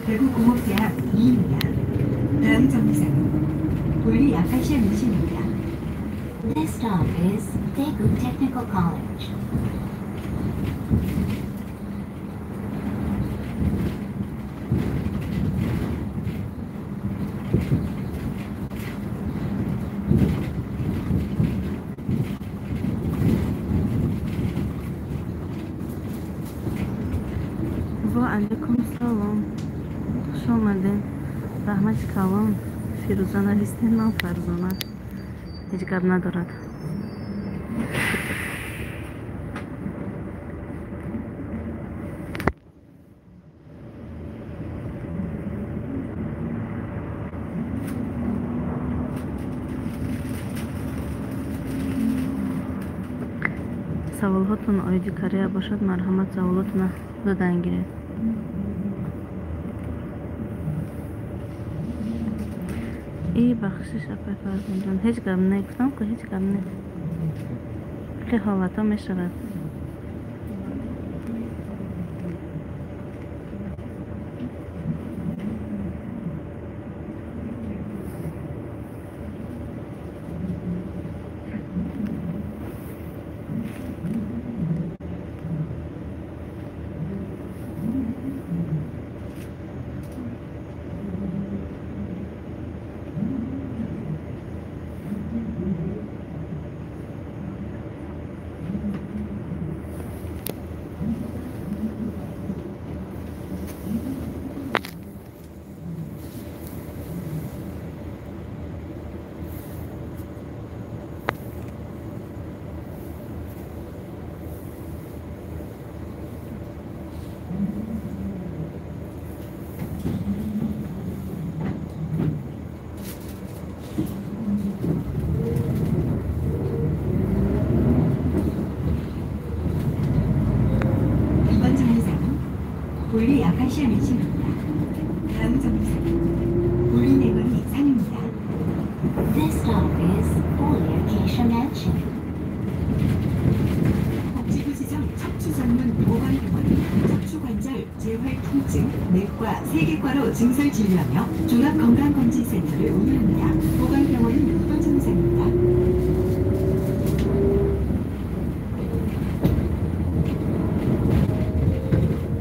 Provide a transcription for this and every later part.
대구공업대학 2입니다. 다음 정류장은 볼리 아카시아 맨션입니다. This stop is Daegu Technical College. Ва алайкум салом. Хуш омадед. Раҳмати калон. Фирӯза навистед, ман Фарзона. Ҳеҷ гап надорад. Саволҳотон оиди Корея бошад, марҳамат, саволотона додан гиред. И бахшиш, апай Фарзонҷон, ҳеҷ гап не, гуфтам ку, ҳеҷ гап не. Хе ҳолатҳо мешавад. 볼리 아카시아 맨션입니다. 다음 정류장은 볼리 네거리 3입니다. This stop is Bolly Acacia Mansion. 복지부 지정 척추전문 보건병원 척추관절 재활통증 내과 3개과로 증설 진료하며 종합건강검진센터를 운영합니다. 보건병원은 2번 정류장입니다.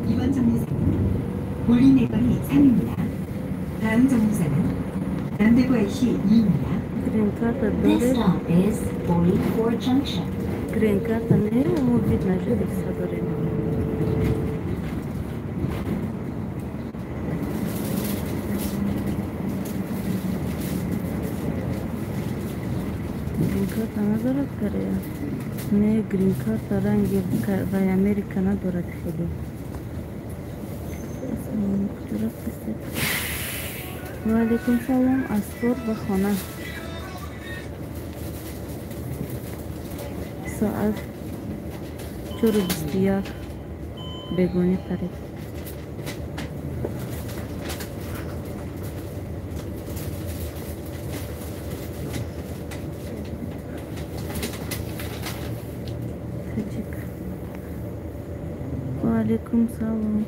이번 정류장은 볼리네거리 3입니다. 다음 정류장은 남대구 IC 2입니다. Грин-карта This доред. stop is Bolly 4 Junction. Грин-карта не мо вид на жительство доред. Грин-карта надорад Корея? Не, грин-карта ранги вай Америка надорад хеле. Куҷо рафтастед? Ва алайкум салом, аз кор ба хона. Соат 4:21 бегонӣ қариб. Таҷик. Ва алайкум салом.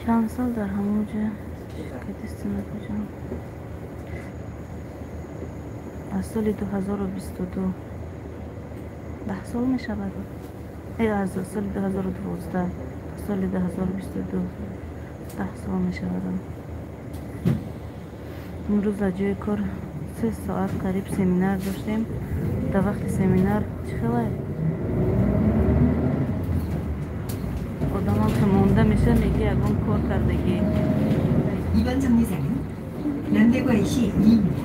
Чанд сол дар ҳамон ҷо ширкатистем, апаҷон? Аз соли 2022. 10 сол мешавад. Аз соли 2012 то соли 2022 10 сол мешавад. Имрӯз дар ҷои кор 3 соат қариб семинар доштем. Дар вақти семинар чӣ хеле одамам ки монда меша, меги ягон кор кардагӣ. 이번 정류장은 남대구 IC 2입니다.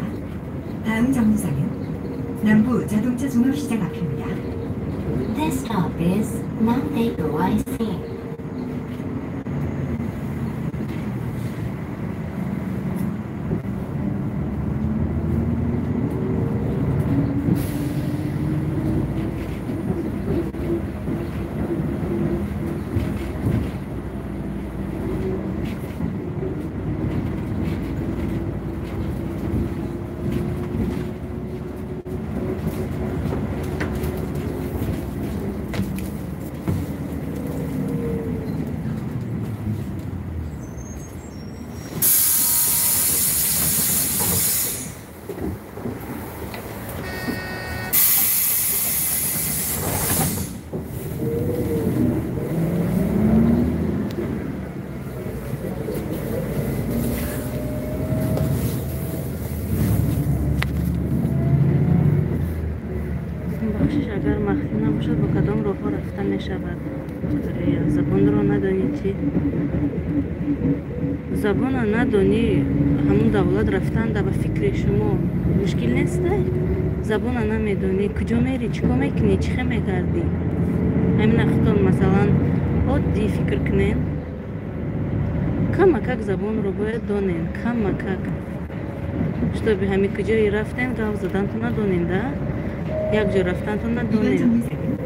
다음 정류장은 남부 자동차 종합시장 앞입니다. This stop is Namdaegu IC. Бахшиш, агар махфӣ набошад, бо кадом роҳҳо рафта мешавад? Корея, забонро надонӣ чӣ? Забона надонӣ, ҳамун давлат рафтанда ба фикри шумо мушкил нестай? Забона намедонӣ, куҷо мери, чӣ кор мекунӣ, чӣ хе мегардӣ? Ҳамина худтон масалан оддӣ фикр кунед. Камакак забонро бояд донем, камакак. Шутоби ҳами куҷое рафтем, гап задантон надонем, да? Як ҷо рафтантон 이번 надонем. 정류장은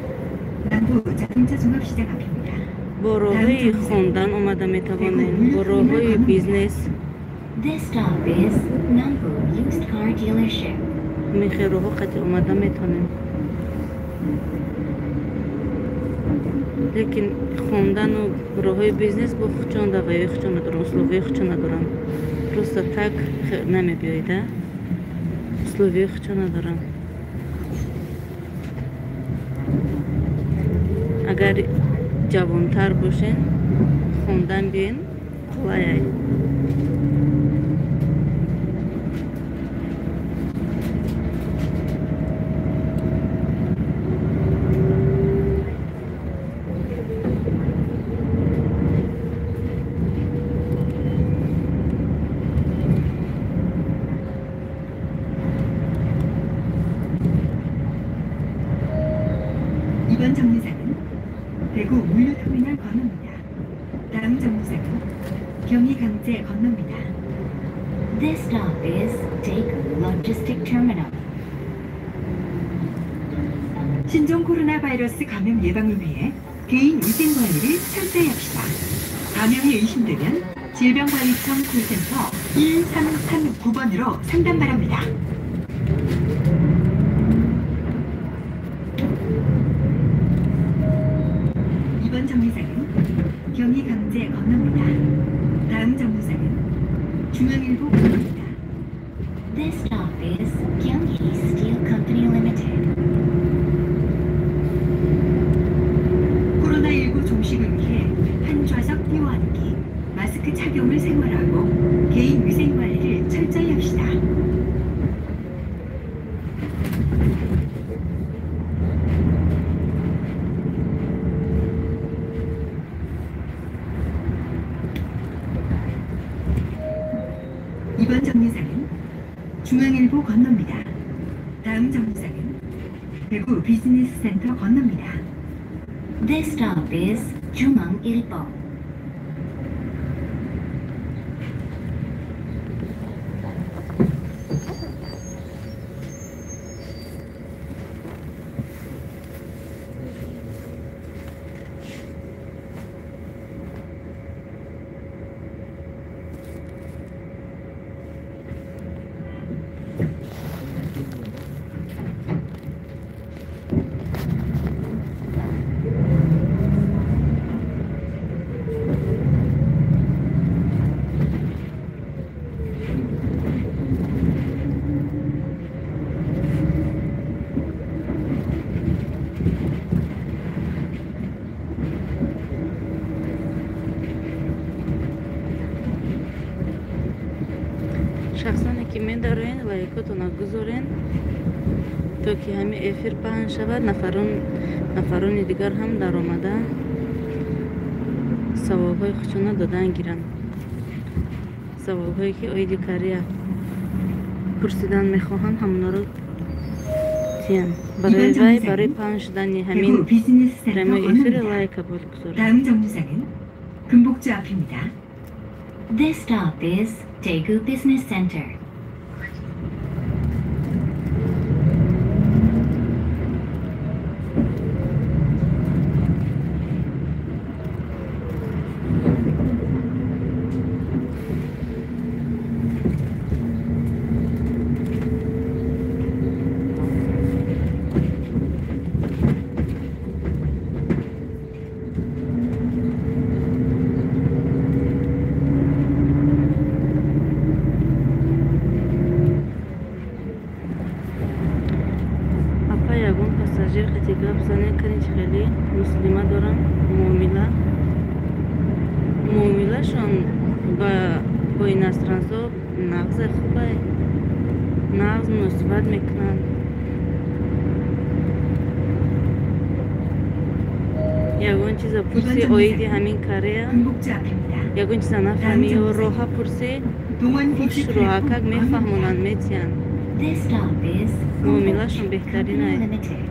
남부 자동차 종합시장 앞입니다. Бо роҳҳои хондан омада метавонем, бо роҳҳои бизнес. This stop is Nambu Used Car Dealership. Ҳамин хел роҳҳо қатъи омада метавонем. Лекин хондану роҳҳои бизнес бо худшон даваёи худшон надоранд, условияи худшон надоранд. Просто так намебиёед, а? Условияи худшон надоранд. Агар ҷавонтар бошен, хондан биёен, қулай. 이번 정류장은 대구 물류터미널 건너입니다. 다음 정류장은 경희강제 건너입니다. This stop is Daegu Logistic Terminal. 신종 코로나 바이러스 감염 예방을 위해 개인 위생 관리를 철저히 합시다. 감염이 의심되면 질병관리청 콜센터 1339번으로 상담 바랍니다. 이번 정류장은 경희강제 건너입니다. 다음 정류장은 중앙일보 건너입니다. This stop is Gyeonggi Steel Company Limited. 코로나19 종식을 위해 한 좌석 띄워앉기, 마스크 착용을 생활화하고 개인 위생 관리를 철저히 합시다. 이번 정류장은 중앙일보 건너입니다. 다음 정류장은 대구 비즈니스센터 건너입니다. This stop is 중앙 일보. Шахсоне ки медароен, лайкотона гузорен, то ки ҳами эфир паҳн шавад, нафарони дигар ҳам даромада саволҳои худшона додан гиранд. Саволҳое ки оиди Корея пурсидан мехоҳанд, ҳамонаро тиянд. Барои вай, барои паҳн шудани ҳамин 대구 비즈니스센터 прямой эфири 건너입니다. лайка бояд гузоред. 다음 정류장은 금복주 앞입니다. This stop is Daegu Business Center. Апа, ягон пассажир хати гап занед, кани чӣ хеле муслима дорам, муомилашон бо иностранцо нағзе, хубе, нағз муносибат мекунанд. Ягон чиза пурсӣ оиди ҳамин Корея, 금복주 앞입니다. ягон чиза нафаҳмӣ ё роҳа пурсӣ, 동원 хуш 비치 роҳакак 플랫폼 건너입니다. мефаҳмонанд, метиҳанд. This stop is муомилашон Company беҳтаринай. Limited.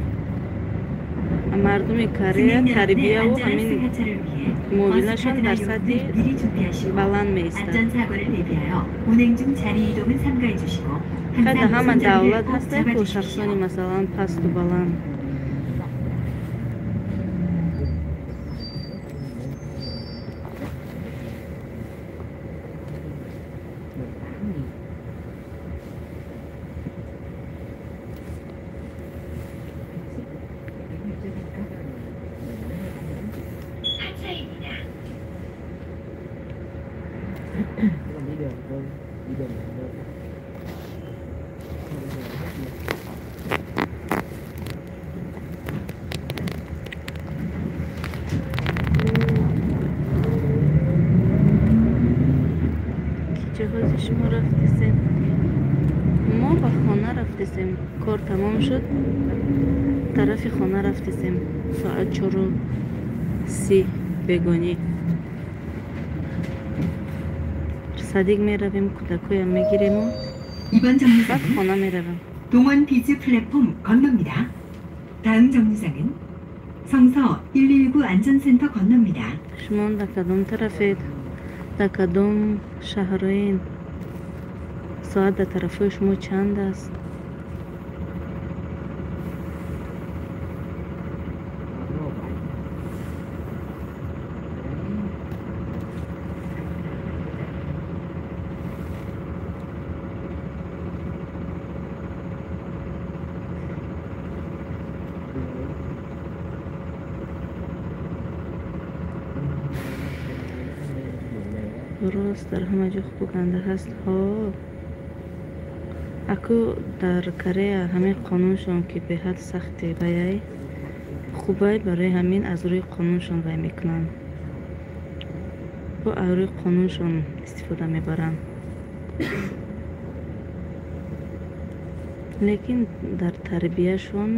Мардуми Корея 승객 여러분의 тарбияву 안전한 ҳамин 승하차를 위해 버스 муомилашон 카드나 дар сатҳи 요금을 미리 준비하시고 баланд меистад. 안전사고를 대비하여 운행 중 자리 이동은 삼가해 주시고 Хай, 항상 ҳама 손잡이를 давлат 꼭 ҳастае ку шахсони 잡아주십시오. масалан пасту баланд. 하차입니다. рафтесем. Кор тамом шуд, тарафи хона рафтесем. Соат 4:30 бегонӣ. Садик меравем, кӯдакоям мегирему 이번 баъд 정류장은 хона меравем. 동원 비즈 플랫폼 건너입니다. 다음 정류장은 성서 119 안전센터 건너입니다. Шумо дар кадом тарафед? Дар кадом шаҳроен? Соат дар тарафҳои шумо чанд аст? Рост, дар ҳама ҷо хубу ганда ҳаст. Ҳо, аку дар Корея ҳамин қонуншон ки беҳад сахти ваяй хубай, барои ҳамин аз рӯи қонуншон вай мекунанд, бо аз рӯи қонуншон истифода мебаранд. Лекин дар тарбияшон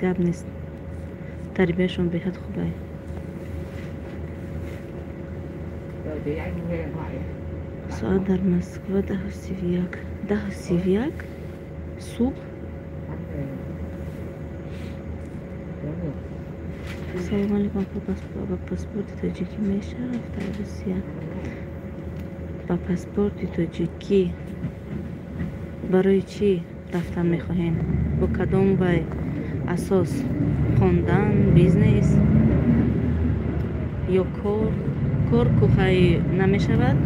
гап нест, тарбияшон беҳад хубай. Соат дар Москва 10:31. 10:31 субҳ. Салому алейкум. Ба паспорти тоҷикӣ меша рафта Русия? Ба паспорти тоҷикӣ барои чӣ рафтан мехоҳем? Бо кадом вай асос? Хондан, бизнес ё кор? Кор кухай намешавад,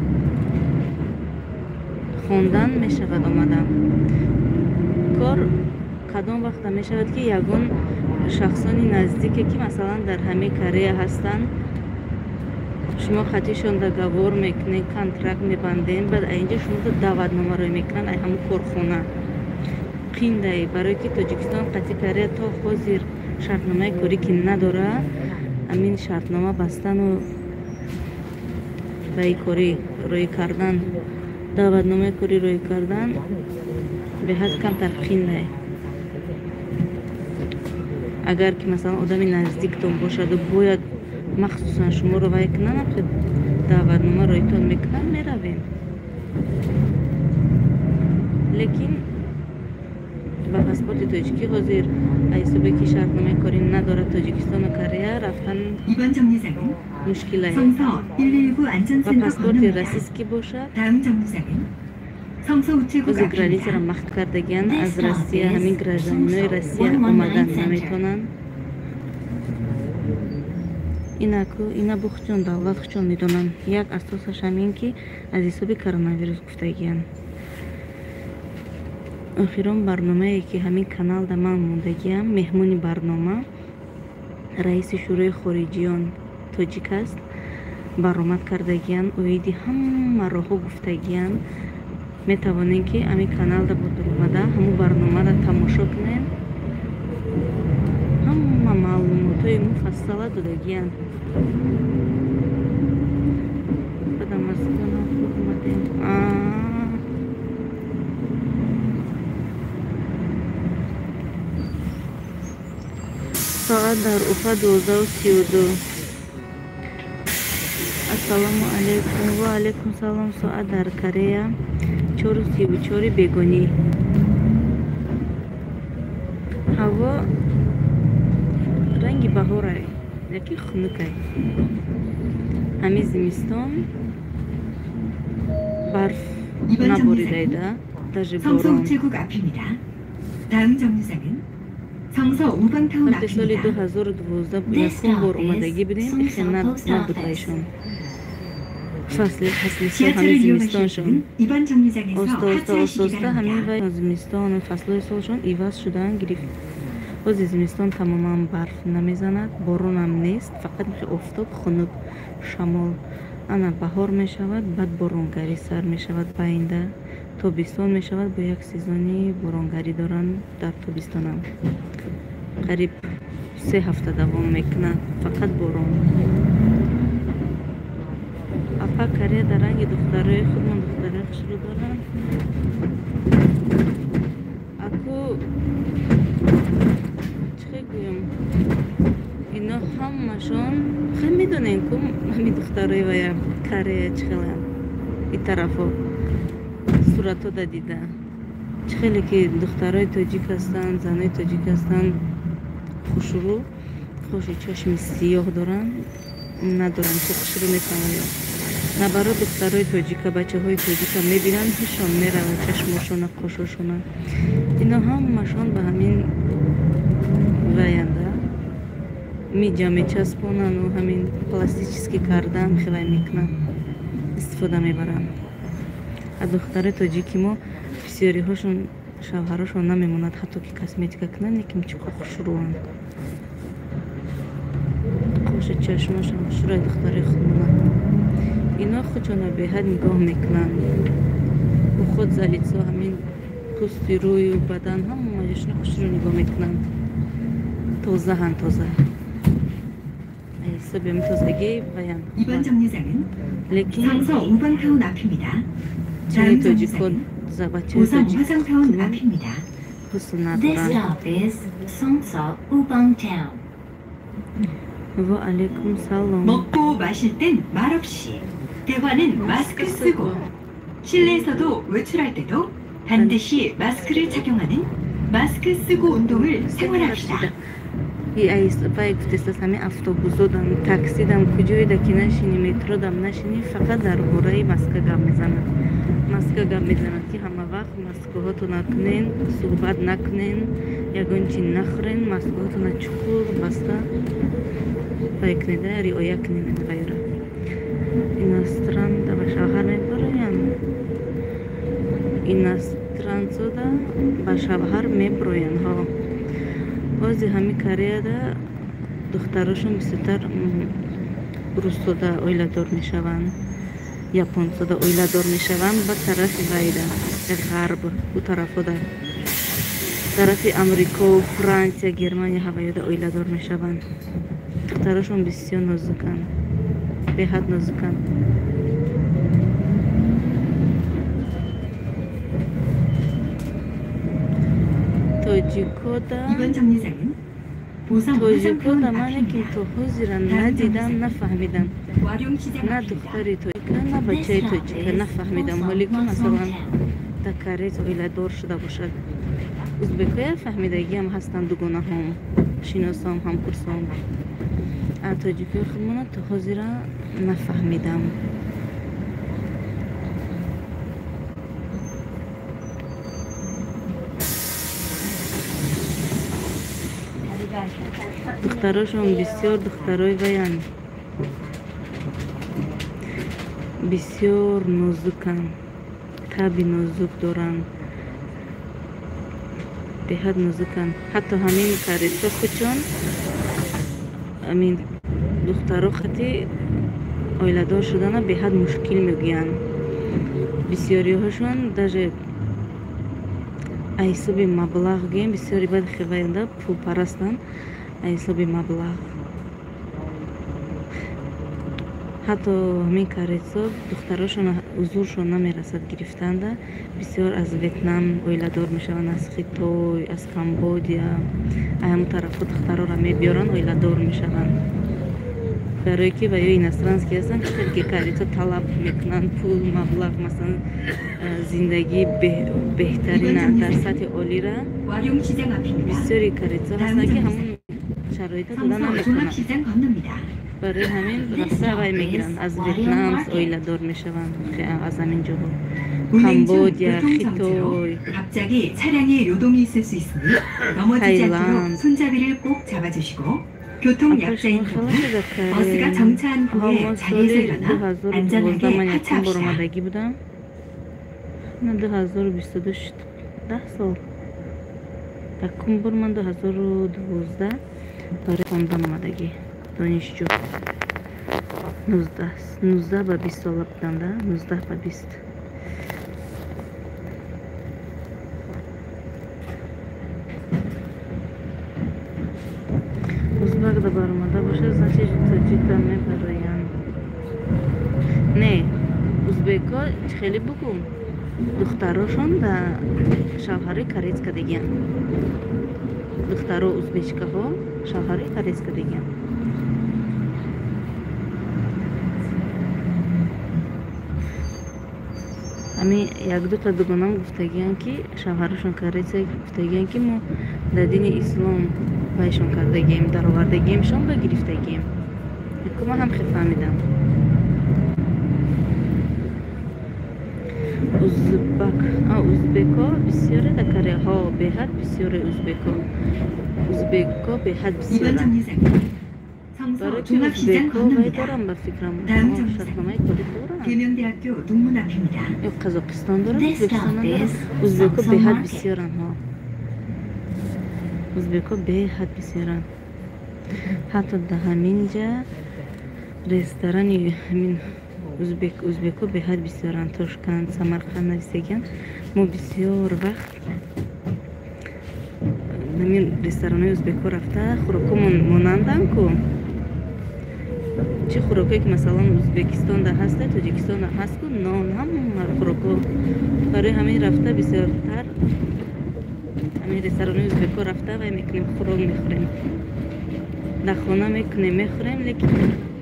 хондан мешавад омадан. Кор кадом вақта мешавад, ки ягон шахсони наздике, ки масалан дар ҳамаи Корея ҳастанд, шумо хатишон договор мекунед, контракт мебандед, баъд инҷа шумо даъватнома рӯй мекунанд ай ҳамун корхона. Қиндай, барое ки Тоҷикистон қати Корея то ҳозир шартномаи корӣ ки надорад, ҳамин шартнома бастану ваи корӣ рӯй кардан, даъватномаи корӣ рӯй кардан беҳад камтар қиндай. Агар ки масалан одами наздиктон бошаду бояд махсусан шуморо вай кунанд, даъватнома рӯйтон мекунанд, меравем. Лекин ба паспорти тоҷикӣ ҳозир ҳисобе ки шартномаи корӣ надорад Тоҷикистону Корея рафтан 이번 정류장은 мушкилае. 성서 119 Ба 안전센터 паспорти 건너입니다. российский бошад, 다음 정류장은 성서 우체국 ҳозир границаро 앞입니다. махт кардагианд This аз stop Россия, is ҳамин гражданинои Songso Россия 119 омадан Center. наметавонанд. Инаку ина бухчон давлат хучон медонанд. Як асосаш ҳамин ки аз ҳисоби коронавирус гуфтагианд. Охирон барномае ки ҳамин каналда ман мондагиам, меҳмони барнома раиси шӯрои хориҷиён тоҷик аст, баромад кардагианд, оиди ҳама роҳҳо гуфтагианд. Метавонем ки ҳамин каналда бодуромада ҳамун барномаро тамошо кунем. Ҳама маълумотҳои муфассала додагианд. Бада Москва омадем. Соат дар Уфа 12:32. Ассалому алайкум. Ва алайкум салом. Соат дар Корея 4:34 бегонӣ. Ҳаво ранги баҳорай, яки хунукай. Ҳамин зимистон барф 이번 정류장은 наборидайда, даже 성서 борон. 우체국 앞입니다. 다음 정류장은 성서 우방타운 Вақте соли 앞입니다. 2012 This якум бор stop is омадагӣ будем, хе Songso Post набуд Office. вайшон. Фасли фасли сол ҳамин 지하철을 зимистоншон. 이용하실 분은 이번 정류장에서 Оста оста оста 하차하시기 оста ҳамин 바랍니다. вай зимистон фаслҳои солшон иваз шудан гирифт. Ҳозир зимистон тамоман барф намезанад, боронам нест, фақат мехе офтоб, хунук, шамол. Ана баҳор мешавад, баъд боронгарӣ сар мешавад байнда. Тобистон мешавад, бо як сезони боронгарӣ доранд дар тобистонам. Қариб 3 ҳафта давом мекунад, фақат борон. Апа, Корея дар ранги духтарои худмон духтарои хушрӯ доранд. Ку чӣ гӯям, ино ҳамашон хеле медонем, ку ҳами духтарои вая Корея чӣ хеланд, и тарафо суратҳо да дида, чӣ хеле ки духтарои тоҷик ҳастанд, занои тоҷик ҳастанд, хушрӯ, хоши чашми сиёҳ доранд, надоранд, чӣ хушрӯ нестанд. Ё наоборот, духтарои тоҷика, бачаҳои тоҷика мебинанд, ҳушон меравад, чашмошона, қошошона. Ино ҳамашон ба ҳамин ваянда миҷа мечаспонану ҳамин пластический кардан хелай мекунанд, истифода мебаранд. А духтарои тоҷики мо бисёриҳошон шавҳарошон намемонад ҳатто ки косметика кунанд, лекин чӣ хушрӯанд, қоши чашмошон хушрӯи духтарои худмона. Ино худшонро беҳад нигоҳ мекунанд, уход за лицо, ҳамин пӯсти рӯю бадан ҳамаашонро хушрӯ нигоҳ мекунанд, тозаанд, тоза ҳисоби ҳамин тозагӣ ваянд. 이번 정류장은 лекин 성서 우방타운 앞입니다. чаи 다음 тоҷико 정류장은 бачаи 보성 тоҷик 화성타운 앞입니다. ҳусн This надоранд. stop is Songsa Ubang Town. Ва алайкум салом. 먹고 마실 땐 말없이, 대화는 마스크 쓰고, 실내에서도 외출할 때도 반드시 마스크를 착용하는 마스크 쓰고 운동을 생활합시다. Вай гуфтестас, ҳамин автобусодам, таксидам, куҷоеда ки нашини, метродам нашини, фақат дар бораи маска гап мезанад, маска гап мезанад, ки ҳама вақт маскаҳотона кунен, суҳбат накунен, ягон чи нахӯрен, маскаҳотона чуқур баста вай кунеда, риоя кунен ғайра. Иностранда ба шавҳар мебароянд, иностранцода ба шавҳар меброянд. Ҳо, ҳозир ҳами Кореяда духтарошон бисёртар русода оиладор мешаванд, японсода оиладор мешаванд, ба тарафи вайда ғарб, ӯ тарафода, тарафи Амрико, Франсия, Германия ҳаваёда оиладор мешаванд. Духтарошон бисёр нозуканд, беҳад нозуканд. Тоҷикода 이번 정류장은 보성 화성타운 тоҷикода ман лекин 앞입니다. то ҳозира надидам, нафаҳмидам, 와룡시장 на 앞입니다. духтари тоҷика, на This бачаи stop тоҷика is нафаҳмидам. Hwasong Ҳоле ки Hwasong масалан Town. дар кореец оиладор шуда бошад, узбекоя фаҳмидагиам ҳастанд, дугонаҳом, шиносом, ҳамкурсом, а тоҷикои худмона то ҳозира нафаҳмидам. Духтарошон бисёр духтарои ваянд, бисёр нозуканд, таби нозук доранд, беҳад нозуканд. Ҳатто ҳамин каресо худшон ҳамин духтаро хати оиладор шудана беҳад мушкил мегӯянд. Бисёриҳошон даже ҳисоби маблағ гӯем, бисёри баъд хеваянда пулпарастанд, ҳисоби маблағ. Ҳатто ҳамин каресо духтарошон узуршон намерасад гирифтанда, бисёр аз Ветнам оиладор мешаванд, аз Хитой, аз Камбодия, ҳамон тарафҳо духтароро мебиёранд, оиладор мешаванд, барое ки ва ё иностранский ҳастанд. Чӣ хеле ки каресо талаб мекунанд пул, маблағ, масалан зиндагии беҳтарина дар сатҳи олира. 와룡시장 앞입니다. Бисёри каресо ҳастанд, ки ҳамон шароита дода 성서 наметавонанд. 종합시장 건넙니다. Барои ҳамин This рафта вай stop is мегиранд, аз Warion Ветнам Market. оиладор мешаванд, аз ҳамин ҷоҳо, 운행 중 Камбодия, 교통정체로 Хитой, 갑자기 차량에 요동이 있을 수 있으니 넘어지지 않도록 타일랜드. 손잡이를 꼭 잡아주시고 교통 Апа, 약자인 шумо 경우 хеле шуда 버스가 Корея? 정차한 Ҳо, 후에 мо 자리에서 соли 일어나 2012 안전하게 ман якум бор 하차합시다. омадагӣ будам, на 2022 шуд, 10 сол. Якум бор ман 2012 барои хондан омадагӣ, донишҷӯ, 19 ба 20 сола будам да, 19 ба 20. Узбак да баромада бошад, значит тоҷикда мебароянд. Не, узбекҳо хеле бугум. Духтарошон да шавҳарои кореец кардагиянд. Духтаро узбечкаҳо шавҳарои кореец кардагиянд. Ҳамин як-дута дугонам гуфтагиянд, ки шавҳарошон кореец гуфтагиянд, ки мо дар дини ислом вайшон кардагием, даровардагиемшон ба гирифтагием. Ман ҳам хел фаҳмидам. Узбак, узбеко бисёре дар Кореяҳо, беҳад бисёре узбеко. Узбеко беҳад бисёранд. Барои ки узбеко вай дорам ба фикрам, шартномаи корӣ доранд. Ё Қазоқистон доранд, Ӯзбекистон доранд. Узбеко беҳад бисёранд. Узбеко беҳад бисёранд. Ҳатто дар ҳамин ҷа ресторани ҳамин узбеко беҳад бисёранд. Тошканд, Самарқанд нависагиянд. Мо бисёр вақт ҳамин ресторанҳои узбеко рафта хӯрокҳо монанданд ку. Чӣ хӯрокҳое ки масалан Ӯзбекистонда ҳаста, Тоҷикистонда ҳаст ку, нон, ҳама хӯрокҳо. Барои ҳамин рафта бисёртар ҳамин ресторанҳои узбеко рафта вай мекунем, хӯрок мехӯрем. Дар хона мекунем, мехӯрем, лекин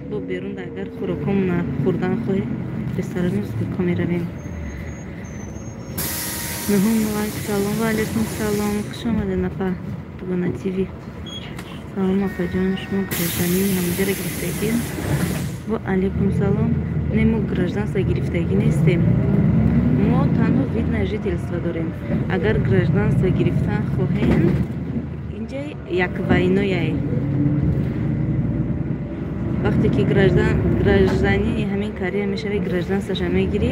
бо берун агар хӯрокҳомона хӯрдан хоҳем, ресторани узбеко меравем. Нуҳум лайк, салом ва алайкум салом. Хуш омадед, апа Дугона ТВ. Салом, апаҷон, шумо гражданини ҳамҷара гирифтагӣ? Ва алайкум салом. Не, мо гражданство гирифтагӣ нестем. Мо танҳо вид на жительство дорем. Агар гражданство гирифтан хоҳем, инҷа як вайнояй. Вақте ки гражданини ҳамин Корея мешавӣ, гражданствоша мегирӣ,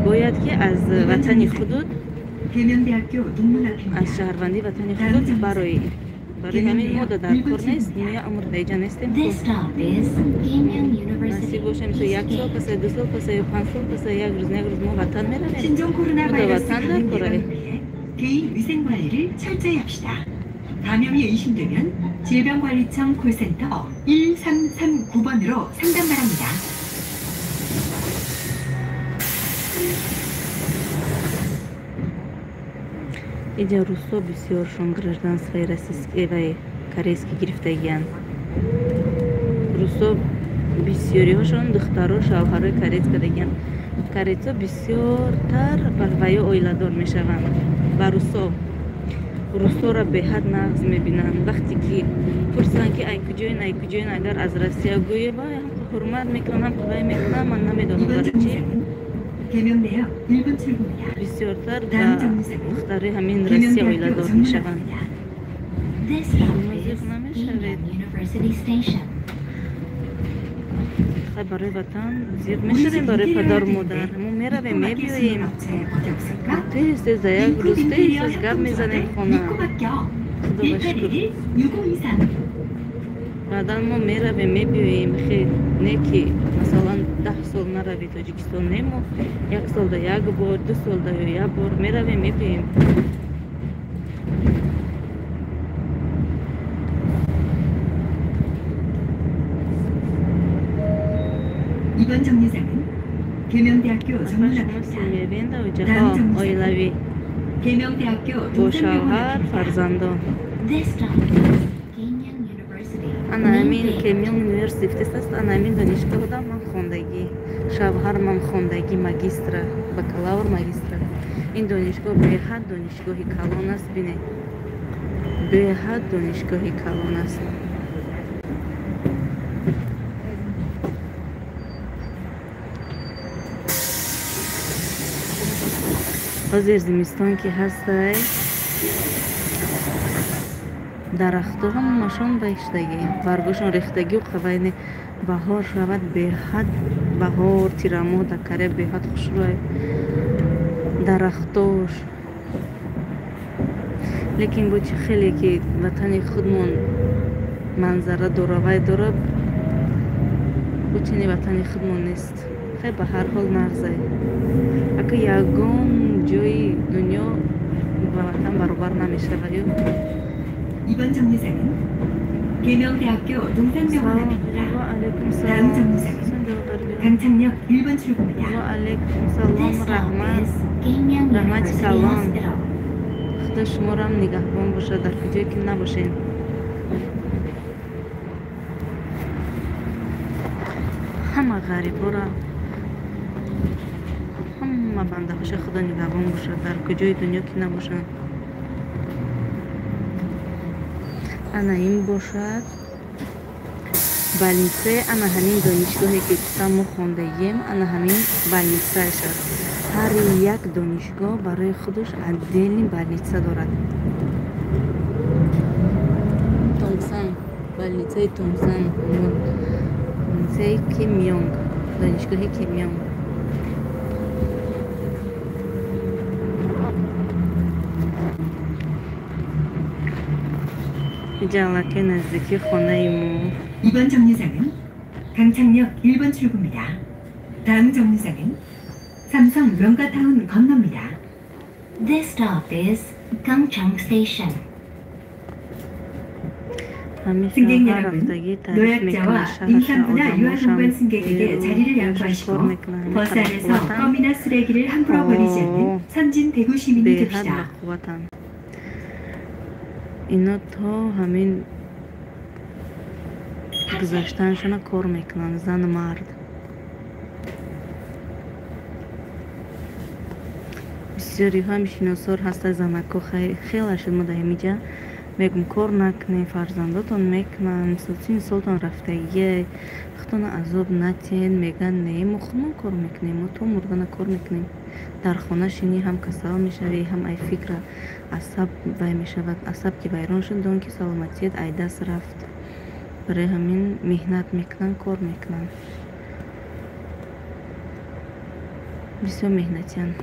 бояд ки аз ватани худут, аз шаҳрвандии ватани худут бароӣ. Барои ҳамин мо дар кор нест, мо як умр дар инҷа нестем. Насиб бошем, мисол як сол паса, 2 сол паса ё 5 сол паса, як рӯз, як рӯз мо ватан меравем. Мо дар ватан дар кораем. 개인 위생 관리를 철저히 합시다. 감염이 의심되면 질병관리청 콜센터 1339번으로 상담 바랍니다. Иҷа русо бисёршон гражданствои российский ва корейский гирифтагиянд. Русо бисёриҳошон духтаро шавҳарои кореец кардагиянд. Корейцо бисёртар ба ваё оиладор мешаванд. Ба русо. Русоро беҳад нағз мебинанд. Вақте ки пурсанд ки ай куҷоин, ай куҷоин, агар аз Россия гӯе, вай ҳам ҳурмат мекунанд, ҳам вай мекунанд, ман намедонам барои чӣ. Бисёртар ба духтари ҳамин Россия оиладор мешаванд. Шумо зиқ намешавед. Хай барои ватан зиқ мешавем, барои падару модар. Мо меравем, мебиёем. Тез тез дар як рӯз тез тез гап мезанем хона. Худо ба шукр. Баъдан мо меравем, мебиёем. Хе не ки масалан 10 сол нарави Тоҷикистон, не, мо як солда як бор, 2 солда ё як бор меравем, мебиёем. 이번 정류장은 계명대학교 정문 앞입니다. 다음 정류장은 계명대학교 동산병원 앞입니다. Ана ҳамин Кемён университет аст, ана ҳамин донишгоҳда ман хондагӣ, шавҳар ман хондагӣ, магистра, бакалавр магистра. Ин донишгоҳ беҳад донишгоҳи калон аст, бинед. Беҳад донишгоҳи калон аст. Ҳозир зимистон ки ҳастай, дарахтҳо ҳамашон баиштагӣ, баргошон рехтагиу қавайни. Баҳор шавад, беҳад баҳор, тирамоҳ дар Корея беҳад хушрӯй дарахтош. Лекин бо чӣ хеле ки ватани худмон манзара дора, вай дора, бо чини ватани худмон нест. Хай ба ҳар ҳол нағзай. Ака ягон ҷои дунё ба ватан баробар намешавад ё? 이번 정류장은 계명대학교 동산병원 앞입니다. 다음 정류장은 강창역 1번 출구입니다. Салом, раҳмат, раҳмати калон. Худо шуморо ҳам нигаҳбон бошад дар куҷое ки набошед. Ҳама ғариборо, ҳама бандаҳоша Худо нигаҳбон бошад дар куҷои дунё ки набошанд. Ана ин бошад больницаи, ана ҳамин донишгоҳе ки гуфтам мо хондаем, ана ҳамин больницааш аст. Ҳар як донишгоҳ барои худаш отдельный больница дорад. Томсан, больницаи Томсан, больницаи Кемёнг, донишгоҳи Кемёнг. 이제 аллакай наздики хонаи мо. 이번 정류장은 강창역 1번 출구입니다. 다음 정류장은 삼성 명가타운 건너입니다. This stop is Gangchang Station. 승객 여러분, 노약자와 임산부나 유아동반 승객에게 자리를 양보하시고 버스 안에서 껌이나 쓰레기를 함부로 버리지 않는 선진 대구 시민이 됩시다. Ино то ҳамин гузаштанашона кор мекунанд, зану мард. Бисёриҳо ҳам шиносор ҳастанд, занако хеле шуд мо дар ҳамиҷа мегӯм кор накунед, фарзандотон мекунанд, сини солтон рафтагие, худтонро азоб натиҳед. Мегӯянд не, мо худмон кор мекунем, мо то мурдана кор мекунем. Дар хона шинӣ ҳам касал мешавӣ, ҳам ай фикра асаб вай мешавад. Асаб ки вайрон шуд, дон ки саломатият ай даст рафт. Барои ҳамин меҳнат мекунанд, кор мекунанд, бисёр меҳнатиянд.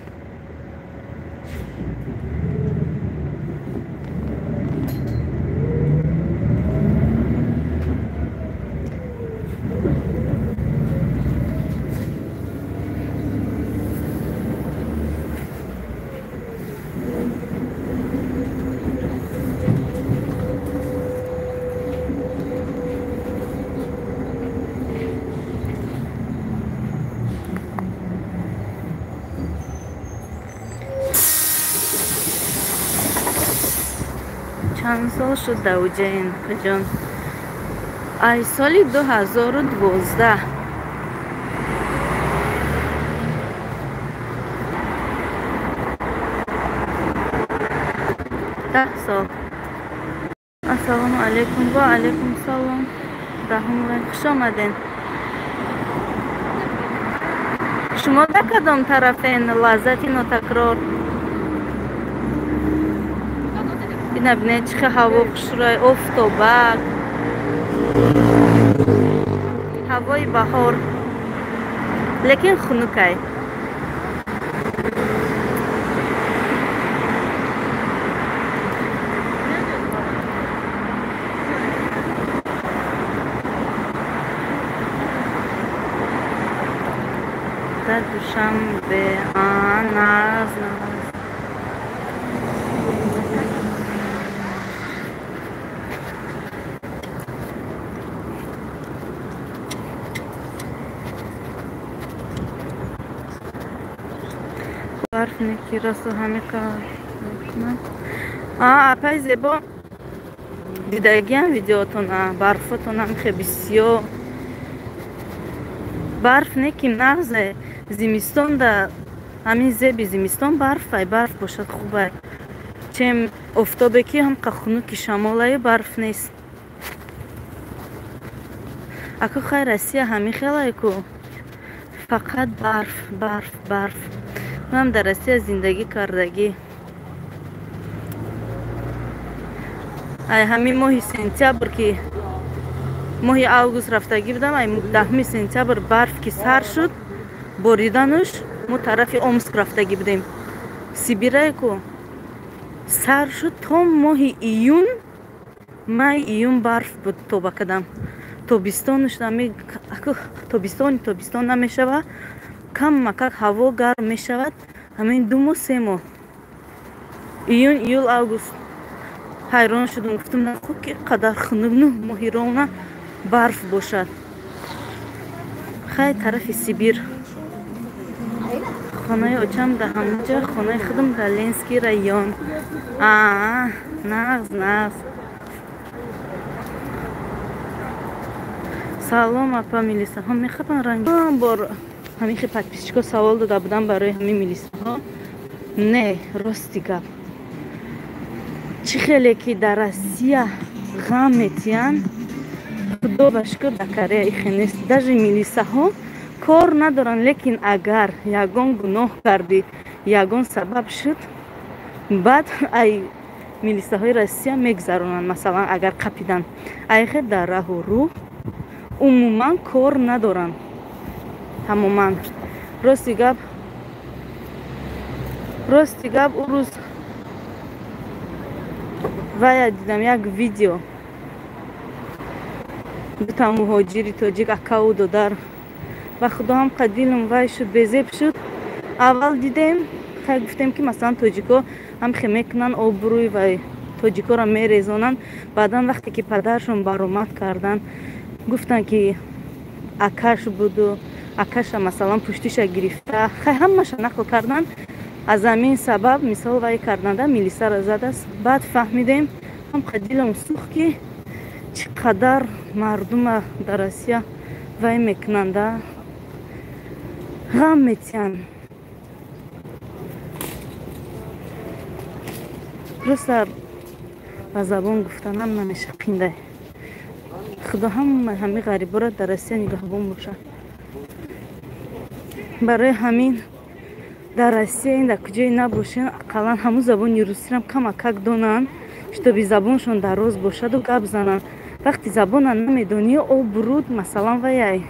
Чанд сол шуд давҷаин ҷон? Ай соли 2012. 10 сол. Ассалому алайкум. Ва алайкум салом. Раҳмат, хуш омаден. Шумо дар кадом тарафен? Лаззати нотакрор. Ина бинед чӣ хел ҳаво хушрӯй, офтобак, ҳавои баҳор, лекин хунукай. Дар Душанбе наз наз. Барф неки росту ҳамиқа мекунад. Апай зебо, дидагиам видеотона, барфотонам хе бисёр. Барф неки нағзе, зимистонда ҳамин зеби зимистон барфай, барф бошад хубай. Чем офтобе ки ҳамқа хунуки шамолаю барф нест. Аку хай Россия ҳамин хелай ку. Фақат барф, барф, барф. Ман дар Россия зиндагӣ кардагӣ. Ай ҳамин моҳи сентябр ки моҳи август рафтагӣ будам, ай 10 сентябр барф ки сар шуд, боридануш мо тарафи Омск рафтагӣ будем. Сибирае ку сар шуд то моҳи июн, май июн барф буд то ба кадам. Тобистонуш тобистон тобистон намешава, каммакак ҳаво гарм мешавад. Ҳамин 2 моҳ 3 моҳ, июн, июл, август Ҳайрон шудум, гуфтам нахо ки қадар хунук 9 моҳи ровна барф бошад. Хай тарафи Сибир. Хонаи очам дар ҳамаҷа, хонаи худам дар Ленский район. Нағз, нағз. Салом апа, милисаҳо мехабанд ранг. Бор ҳамин хе подписчико савол дода будам барои ҳамин милисаҳо. Не, рости гап. Чӣ хеле ки дар Россия ғам метиҳанд, худо ба шукр дар Корея ихе нест. Даже милисаҳо кор надоранд, лекин агар ягон гуноҳ кардӣ, ягон сабаб шуд, баъд ай милисаҳои Россия мегзаронанд, масалан агар қапидан. Айхе дар раҳу рӯ умуман кор надоранд. Тамоман. Рости гап ӯ рӯз вая дидам як видео. Дута муҳоҷири тоҷик акаву додар. Ва худо ҳам қадилам вай шуд, безеб шуд. Аввал дидем, хай гуфтем ки масалан тоҷико ҳам хе мекунанд обрӯй ва тоҷикоро мерезонанд. Баъдан вақте ки падаршон баромад карданд, гуфтанд ки акаш буду, акаша масалан пуштиша гирифта, хай ҳамаша нақл карданд. Аз ҳамин сабаб мисол вай карданда милисаро задааст. Баъд фаҳмидем, ҳам қадилам сӯхт ки чӣ қадар мардума дар Россия вай мекунанда, ғам метиҳанд. Просто ба забон гуфтанам намеша қиндай. Худо ҳама ҳами ғариборо дар Россия нигаҳбон бошад. Барои ҳамин дар Россия ин дар куҷое набошен, ақаллан ҳамун забони русиам камакак донанд, шитоби забоншон дароз бошаду гап зананд. Вақти забона намедонӣ, обруд масалан ваяй.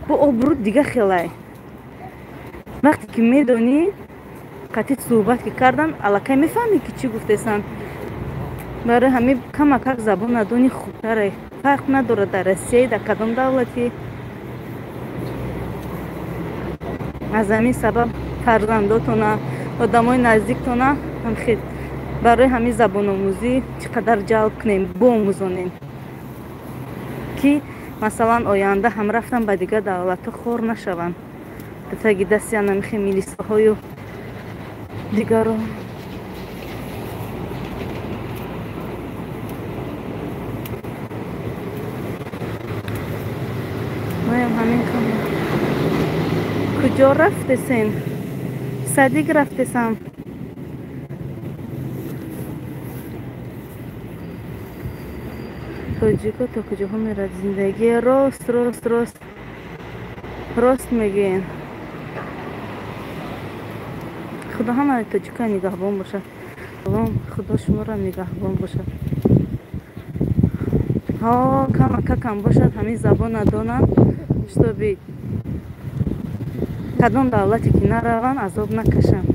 Бо обруд дига хелай. Вақте ки медонӣ, қатъи суҳбат ки кардан, аллакай мефаҳмӣ ки чӣ гуфтесанд. Барои ҳамин камакак забон надонӣ хубтаре. Фарқ надорад дар Россия, дар кадом давлатӣ. Аз ҳамин сабаб фарзандотона, одамои наздиктона ҳам хел барои ҳамин забономӯзӣ чӣ қадар ҷалб кунем, боомӯзонем, ки масалан оянда ҳам рафтан ба дигар давлатҳо хор нашаванд. Таги дасти анамихе милисаҳою дигаро. Моям ҳамин кам. Куҷо рафтесен? Садик рафтесам. Тоҷико то куҷоҳо мерад зиндагӣ? Рост, рост, рост, рост мегӯен. Худо ҳамаи тоҷикоя нигаҳбон бошад. Худо шуморо нигаҳбон бошад. Ҳо, камакакам бошад, ҳамин забона донанд, шитоби кадом давлате ки нараванд, азоб накашанд.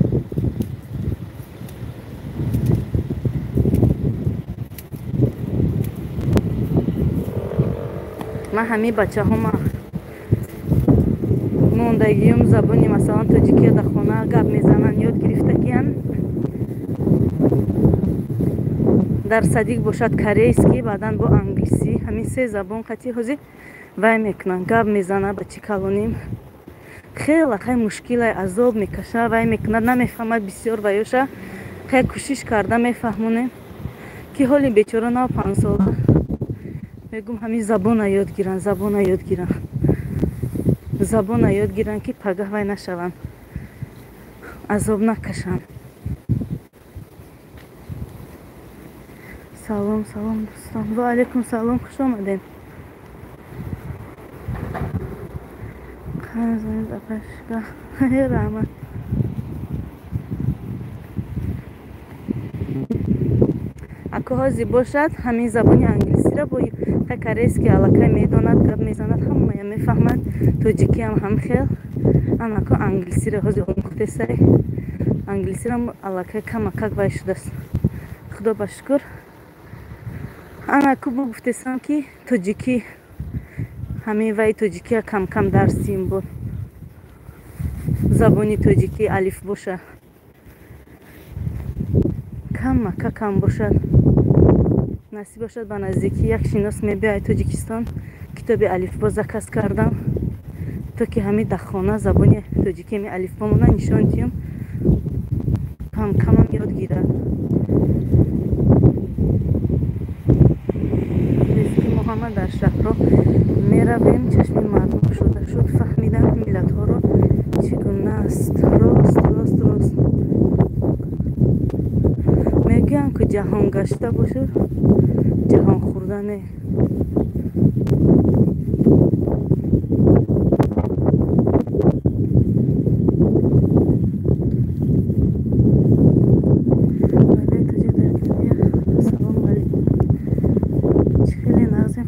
Ман ҳамин бачаҳома мондагиюм забони масалан тоҷикия дар хона гап мезананд, ёд гирифтагиянд. Дар садик бошад корейский, баъдан бо англисӣ. Ҳамин се забон қатъи ҳозир вай мекунанд, гап мезанад бачи калоним. Хеле хай мушкилай, азоб мекаша, вай мекунад, намефаҳмад бисёр ваёша. Хай кӯшиш карда мефаҳмонем, ки ҳоли бечора нав 5 сола. Мегум ҳамин забона ёд гиранд, забона ёд гиранд. Забона ёд гиранд, ки пагаҳ вай нашаванд, азоб накашанд. Салом, салом дӯстон. Ва алайкум салом, хуш омадед. Раҳмат. Ако ҳозир бошад, ҳамин забони англисиро бо корейский аллакай медонад, гап мезанад, ҳамая мефаҳмад. Тоҷикиам ҳам хел. Анако англисиро ҳозир омӯхтесай. Англисиро аллакай камакак вай шудааст. Худо ба шукр. Анаку бо гуфтесам, ки тоҷикӣ ҳамин вай тоҷикия кам-кам дарсим буд. Забони тоҷикӣ алиф боша. Камака кам бошад. Насиб бошад, ба наздикӣ як шинос мебиёяд Тоҷикистон. Китоби алифбо заказ кардам, то ки ҳами дар хона забони тоҷикӣ ҳами алифбомона нишон диҳам, камкамам ёд гирад. Ки мо ҳама дар шаҳрҳо меравем, чашми мардум кушода шуд, фаҳмидам миллатҳоро чӣ гуна аст. Рост, рост, рост мегӯянд, ки ҷаҳон гашта бошад, ҷаҳон хӯрда не.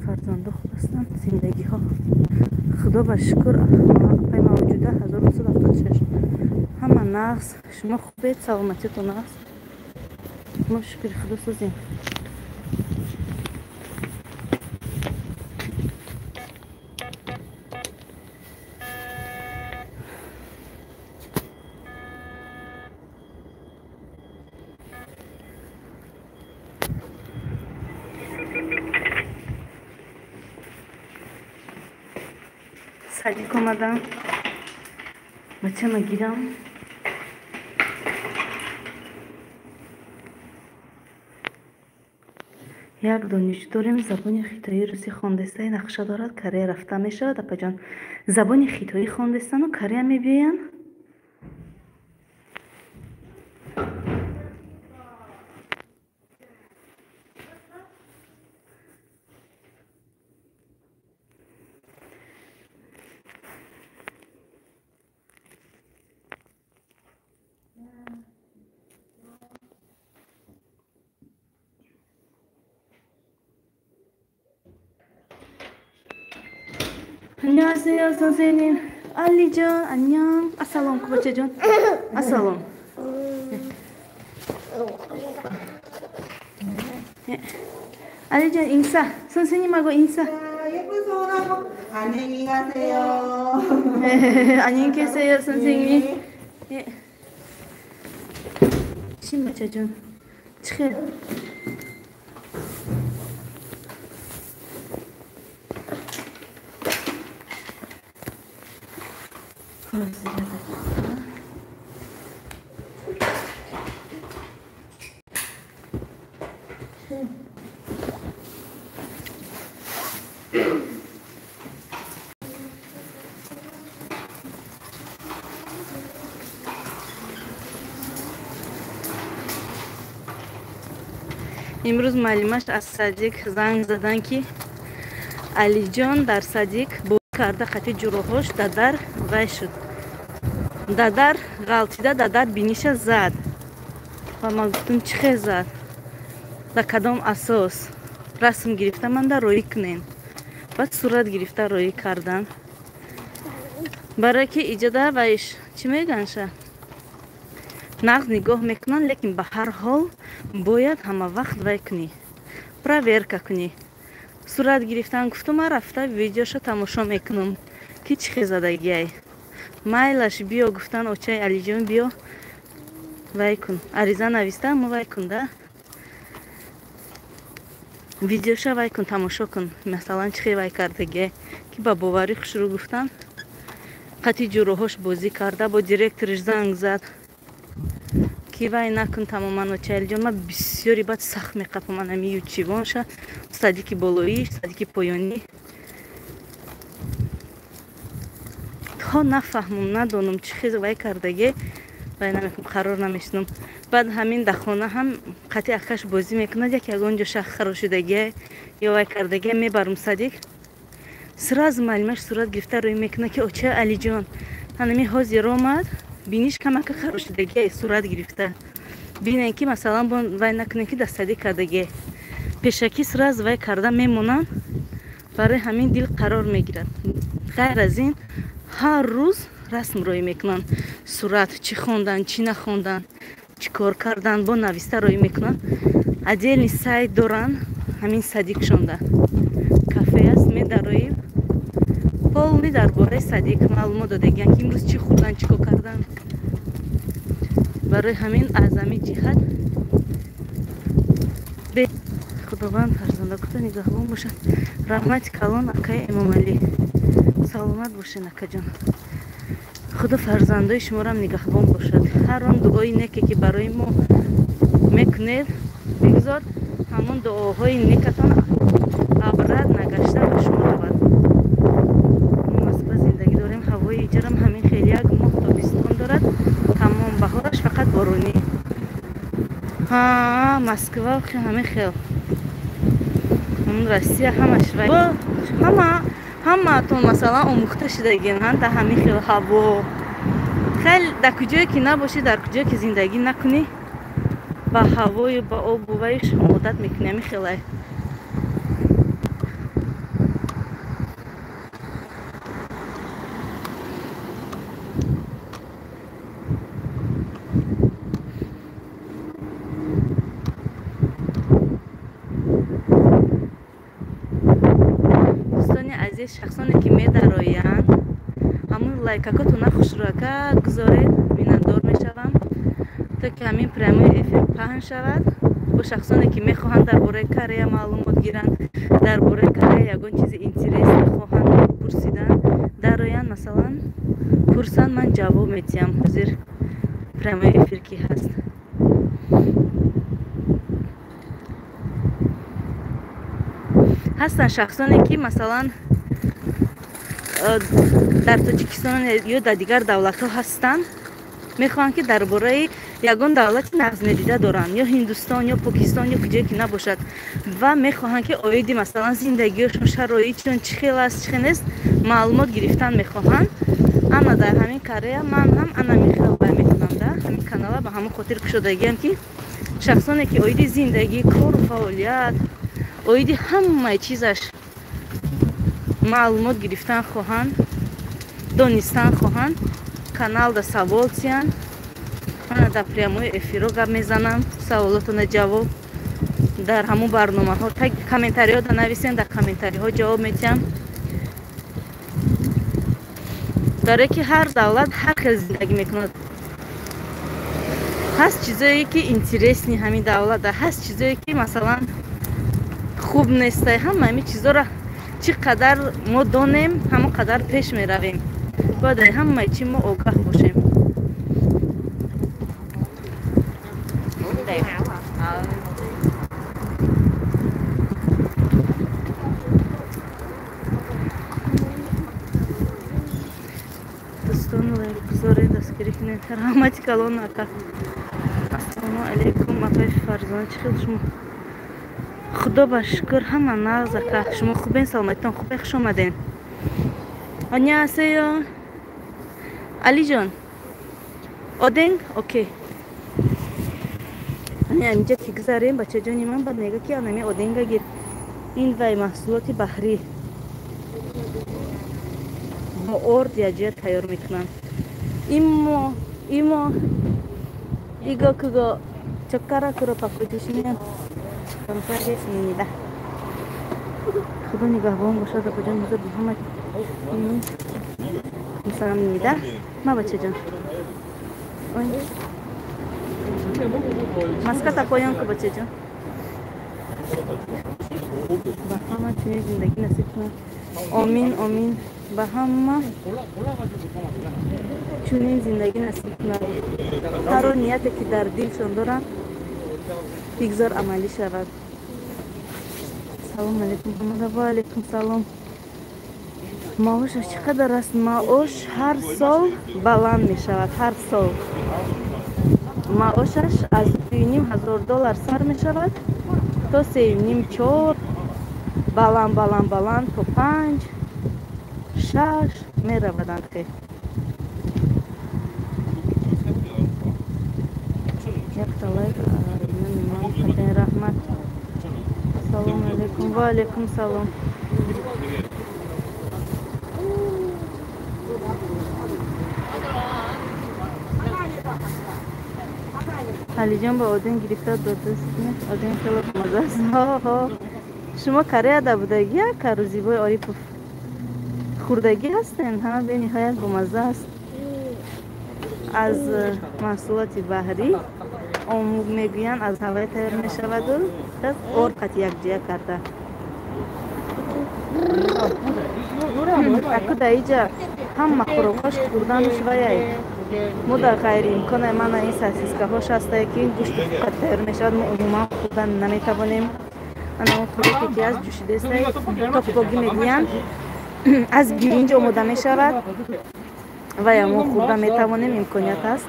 Фарзандо хуб ҳастанд, зиндагиҳо худо ба шукр, апай мавҷуда 1976 ҳама нағз. Шумо хубед, саломатитон нағз? Мо шукри худо созем. Садик омадам, бачама гирам. Як донишҷӯ дорем, забони хитоии русӣ хондеста, нақша дорад Корея рафта мешавад. Апаҷон, забони хитоӣ хонdeстану Корея мебиёянд? 안녕하세요, 선생님. 알리존, 안녕. 아살롬, 고바체존. 아살롬. 네. 알리존, 인사. 선생님하고 인사. 예쁜 손하고 안녕히 가세요. 네, 안녕히 계세요, 선생님. 네. 신바체존. 치. Имрӯз муаллимаш аз садик занг задан, ки Алиҷон дар садик бо карда қати ҷуроҳош дадар вай шуд. Дадар ғалтида, дадар биниша зад. Ва ман гуфтам, чӣ хел зад? Ба кадом асос? Расм гирифта манда роӣ кунем. Баъд сурат гирифта роӣ кардан. Барое ки иҷода вайш чӣ мегӯянд ша? Нағз нигоҳ мекунанд, лекин ба ҳар ҳол бояд ҳама вақт вай кунӣ, проверка кунӣ. Сурат гирифтан гуфтум, ман рафта видеошо тамошо мекунам, ки чӣ хел задагиай. Майлаш биё гуфтан, очаи Алиҷон биё вай кун, ариза нависта, мо вай кун да, видеоша вай кун, тамошо кун, масалан чӣ хел вай кардагиай, ки ба боварӣ хушрӯ гуфтан, қати ҷуроҳош бозӣ карда, бо директориш занг зад, ки вай накун тамоман. Очаи Алиҷон, ман бисёри баъд сахт меқапам ами ючивонша, садики болоӣ, садики поёнӣ, то нафаҳмам, надонам чӣ хел вай кардаге, вай намекунам, қарор намешунам. Баъд ҳамин дар хона ҳам қати акаш бозӣ мекунад, як ягон ҷо шах харошидагие ё вай кардагие, мебарам садик, сразу муаллимаш сурат гирифта рӯй мекунад, ки очаи Алиҷон ҳанами ҳозир омад, биниш камака харошидагие, сурат гирифта бинен, ки масалан вай накунем, ки дар садик кардагие. Пешакӣ сразу вай карда мемонанд, барои ҳамин дил қарор мегирад. Ғайр аз ин ҳар рӯз расм роӣ мекунанд, сурат, чӣ хондан, чӣ нахондан, чӣ кор кардан, бо нависта роӣ мекунанд. Отдельный сайт доранд ҳамин садикшонда, кафе аст, медароӣ, полный дар бораи садик маълумот додагиянд, ки имрӯз чӣ хӯрдан, чӣ кор кардан. Барои ҳамин аз ҳамин ҷиҳат Худованд фарзандакута нигаҳбон бошад. Раҳмати калон акаи Эмомалӣ. Саломат бошед акаҷон. Худо фарзандои шуморам нигаҳбон бошад. Ҳар он дуои неке ки барои мо мекунед, бигзор ҳамон дуоҳои некатон абрат нагашта ба шумо равад. Мо Москва зиндагӣ дорем, ҳавои иҷарам ҳамин хел як моҳ тобистон дорад, тамом баҳораш фақат боронӣ. Ҳа, Москва ҳамин хел. Россия ҳамаш ҳамаатон масалан омӯхта шудагин дар ҳамин хел ҳаво. Хел дар куҷое ки набошӣ, дар куҷое ки зиндагӣ накунӣ, ба ҳавою ба обу вайш одат мекунӣ. Ҳамин хелай. Шахсоне ки медароянд, ҳамун лайкакотона хушрӯяка гузоред, миннатдор мешавам, то ки ҳамин прямой эфир паҳн шавад. Бо шахсоне ки мехоҳанд дар бораи Корея маълумот гиранд, дар бораи Корея ягон чизи интересно хоҳанд пурсидан, дароянд, масалан пурсанд, ман ҷавоб метиҳам. Ҳозир прямой эфир ки ҳаст. Ҳастанд шахсоне ки масалан дар Тоҷикистон ё дар дигар давлатҳо ҳастанд, мехоҳанд ки дар бораи ягон давлати нағзнедида доранд, ё Ҳиндустон, ё Покистон, ё куҷое ки набошад, ва мехоҳанд ки оиди масалан зиндагиёшон, шароитшон чӣ хел аст, чӣ хел нест, маълумот гирифтан мехоҳанд. Ана дар ҳамин Корея ман ҳам ана мехел бай мекунам, да ҳамин канала ба ҳамон хотир кушодагиам ки шахсоне ки оиди зиндагӣ, кору фаъолият, оиди ҳамаи чизаш маълумот гирифтан хоҳанд, донистан хоҳанд, каналда савол тиянд. Мана дар прямои эфиро гап мезанам, саволотона ҷавоб дар ҳамон барномаҳо, комментариҳо да нависем, дар комментариҳо ҷавоб метиҳам. Барое ки ҳар давлат ҳар хел зиндагӣ мекунад. Ҳаст чизое ки интересни ҳамин давлата, ҳаст чизое ки масалан хуб нестай. Ҳама ҳамин чизоро чӣ қадар мо донем, ҳамон қадар пеш меравем. Бояд ҳамаи чи мо огаҳ бошем. Дӯстон, лайк гузоред, дастгирӣ кунед. Раҳмати калон ака. Ассалому алайкум апаи Фарзона, чӣ хел шумо? Худо ба шукр, ҳама нағз ака. Шумо хубен, саломатитон хубе? Хуш омаден. Аннясеё. Алиҷон. Оденг? Окей. Ани аминҷа ки гузарем, бачаҷони ман баъд мега ки анами оденга гир. Ин вай маҳсулоти баҳрӣ. Бо орд яҷия тайёр мекунанд. Имо, имо. 이거 그거 젓가락으로 바꿔주시면 감사하겠습니다. худо нигаҳбон бошад, апаҷон ҳузур Муҳаммад. 감사합니다. 마 бачаҷон. Маската поён ку бачаҷон. Ба ҳама чунин зиндагӣ насиб кунад. Омин, омин. Ба ҳама чунин зиндагӣ насиб кунад. Ҳар он нияте ки дар дилшон доранд, бигзор амалӣ шавад. Салом алейкум. Ва алейкум салом. Маошаш чӣ қадар аст? Маош ҳар сол баланд мешавад, ҳар сол. Маошаш аз 2,5 ҳазор доллар сар мешавад то 3,5, 4, баланд баланд баланд то 5, 6 мераваданд. Хе якта лайк раҳмат. Салом алейкум. Ва алейкум салом. Алиҷон ба оден гирифта додааст. Оден хеле бомаза аст. Ҳо, шумо Кореяда будагӣ, ака Рӯзибой Орипов? Хӯрдагӣ ҳастен? Ҳа, бениҳоят бомаза аст. Аз маҳсулоти баҳрӣ омуг мегӯянд, аз ҳавай тайёр мешаваду гуфтааст, ор қати якҷоя карда. Аку дар иҷа ҳама хӯрокҳош хӯрдануш ваяй. Мо дар ғайриимконай мана ин сосискаҳош ҳастае, ки гӯшти хук тайёр мешавад, мо умуман хӯрдан наметавонем. Ана он хӯроке ки аст ҷӯшидестай, токбогӣ мегӯянд, аз биринҷ омода мешавад вая мо хӯрда метавонем, имконият аст.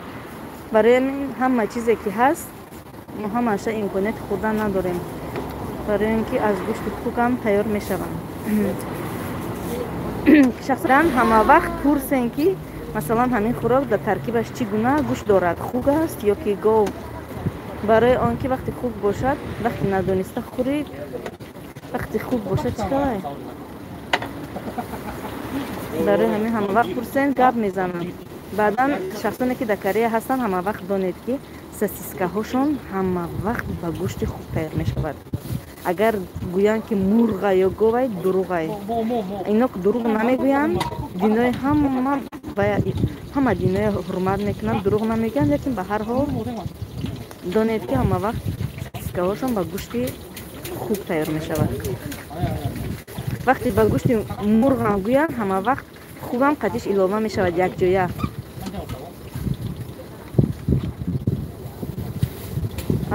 Барои ҳамин ҳама чизе ки ҳаст, мо ҳамаша имконияти хӯрдан надорем, барои ин ки аз гӯшти хукам тайёр мешаванд. Шахсан ҳама вақт пурсен, ки масалан ҳамин хӯрок дар таркибаш чӣ гуна гӯшт дорад, хук аст ё ки гов. Барои он ки вақте хук бошад, вақте надониста хӯрӣ, вақте хук бошад чӣ калай? Барои ҳамин ҳама вақт пурсен, гап мезананд. Баъдан шахсоне ки дар Корея ҳастанд, ҳама вақт донед, ки сосискаҳошон ҳама вақт ба гӯшти хук тайёр мешавад. Агар гӯянд, ки мурға ё говай, дурӯғай. Ино дурӯғ намегӯянд, динои ҳама динои ҳурмат мекунанд, дурӯғ намегӯянд, лекин ба ҳар ҳол донед, ки ҳама вақт сосискаҳошон ба гӯшти хук тайёр мешавад. Вақте ба гӯшти мурғам гӯянд, ҳама вақт хукам қадиш илова мешавад якҷоя.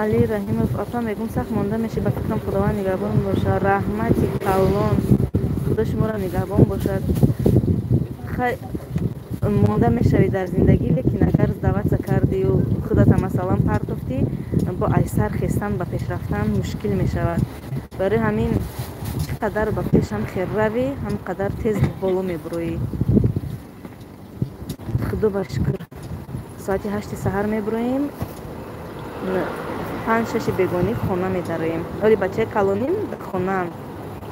Али Раҳимов, апа мегум, сахт монда меши, ба фикрам, Худованд нигаҳбон бошад. Раҳмати калон, Худо шуморо нигаҳбон бошад. Хай, монда мешавӣ дар зиндагӣ, лекин агар сдаваться кардию худата масалан партофтӣ, бо айсар хестан ба пеш рафтан мушкил мешавад. Барои ҳамин чӣ қадар ба пешам хел равӣ, ҳам қадар тез боло мебуроӣ. Худо ба шукр, соати 8 саҳар мебуроем, 5-6 бегонӣ хона медароем. Оли бачаи калоним хонаам.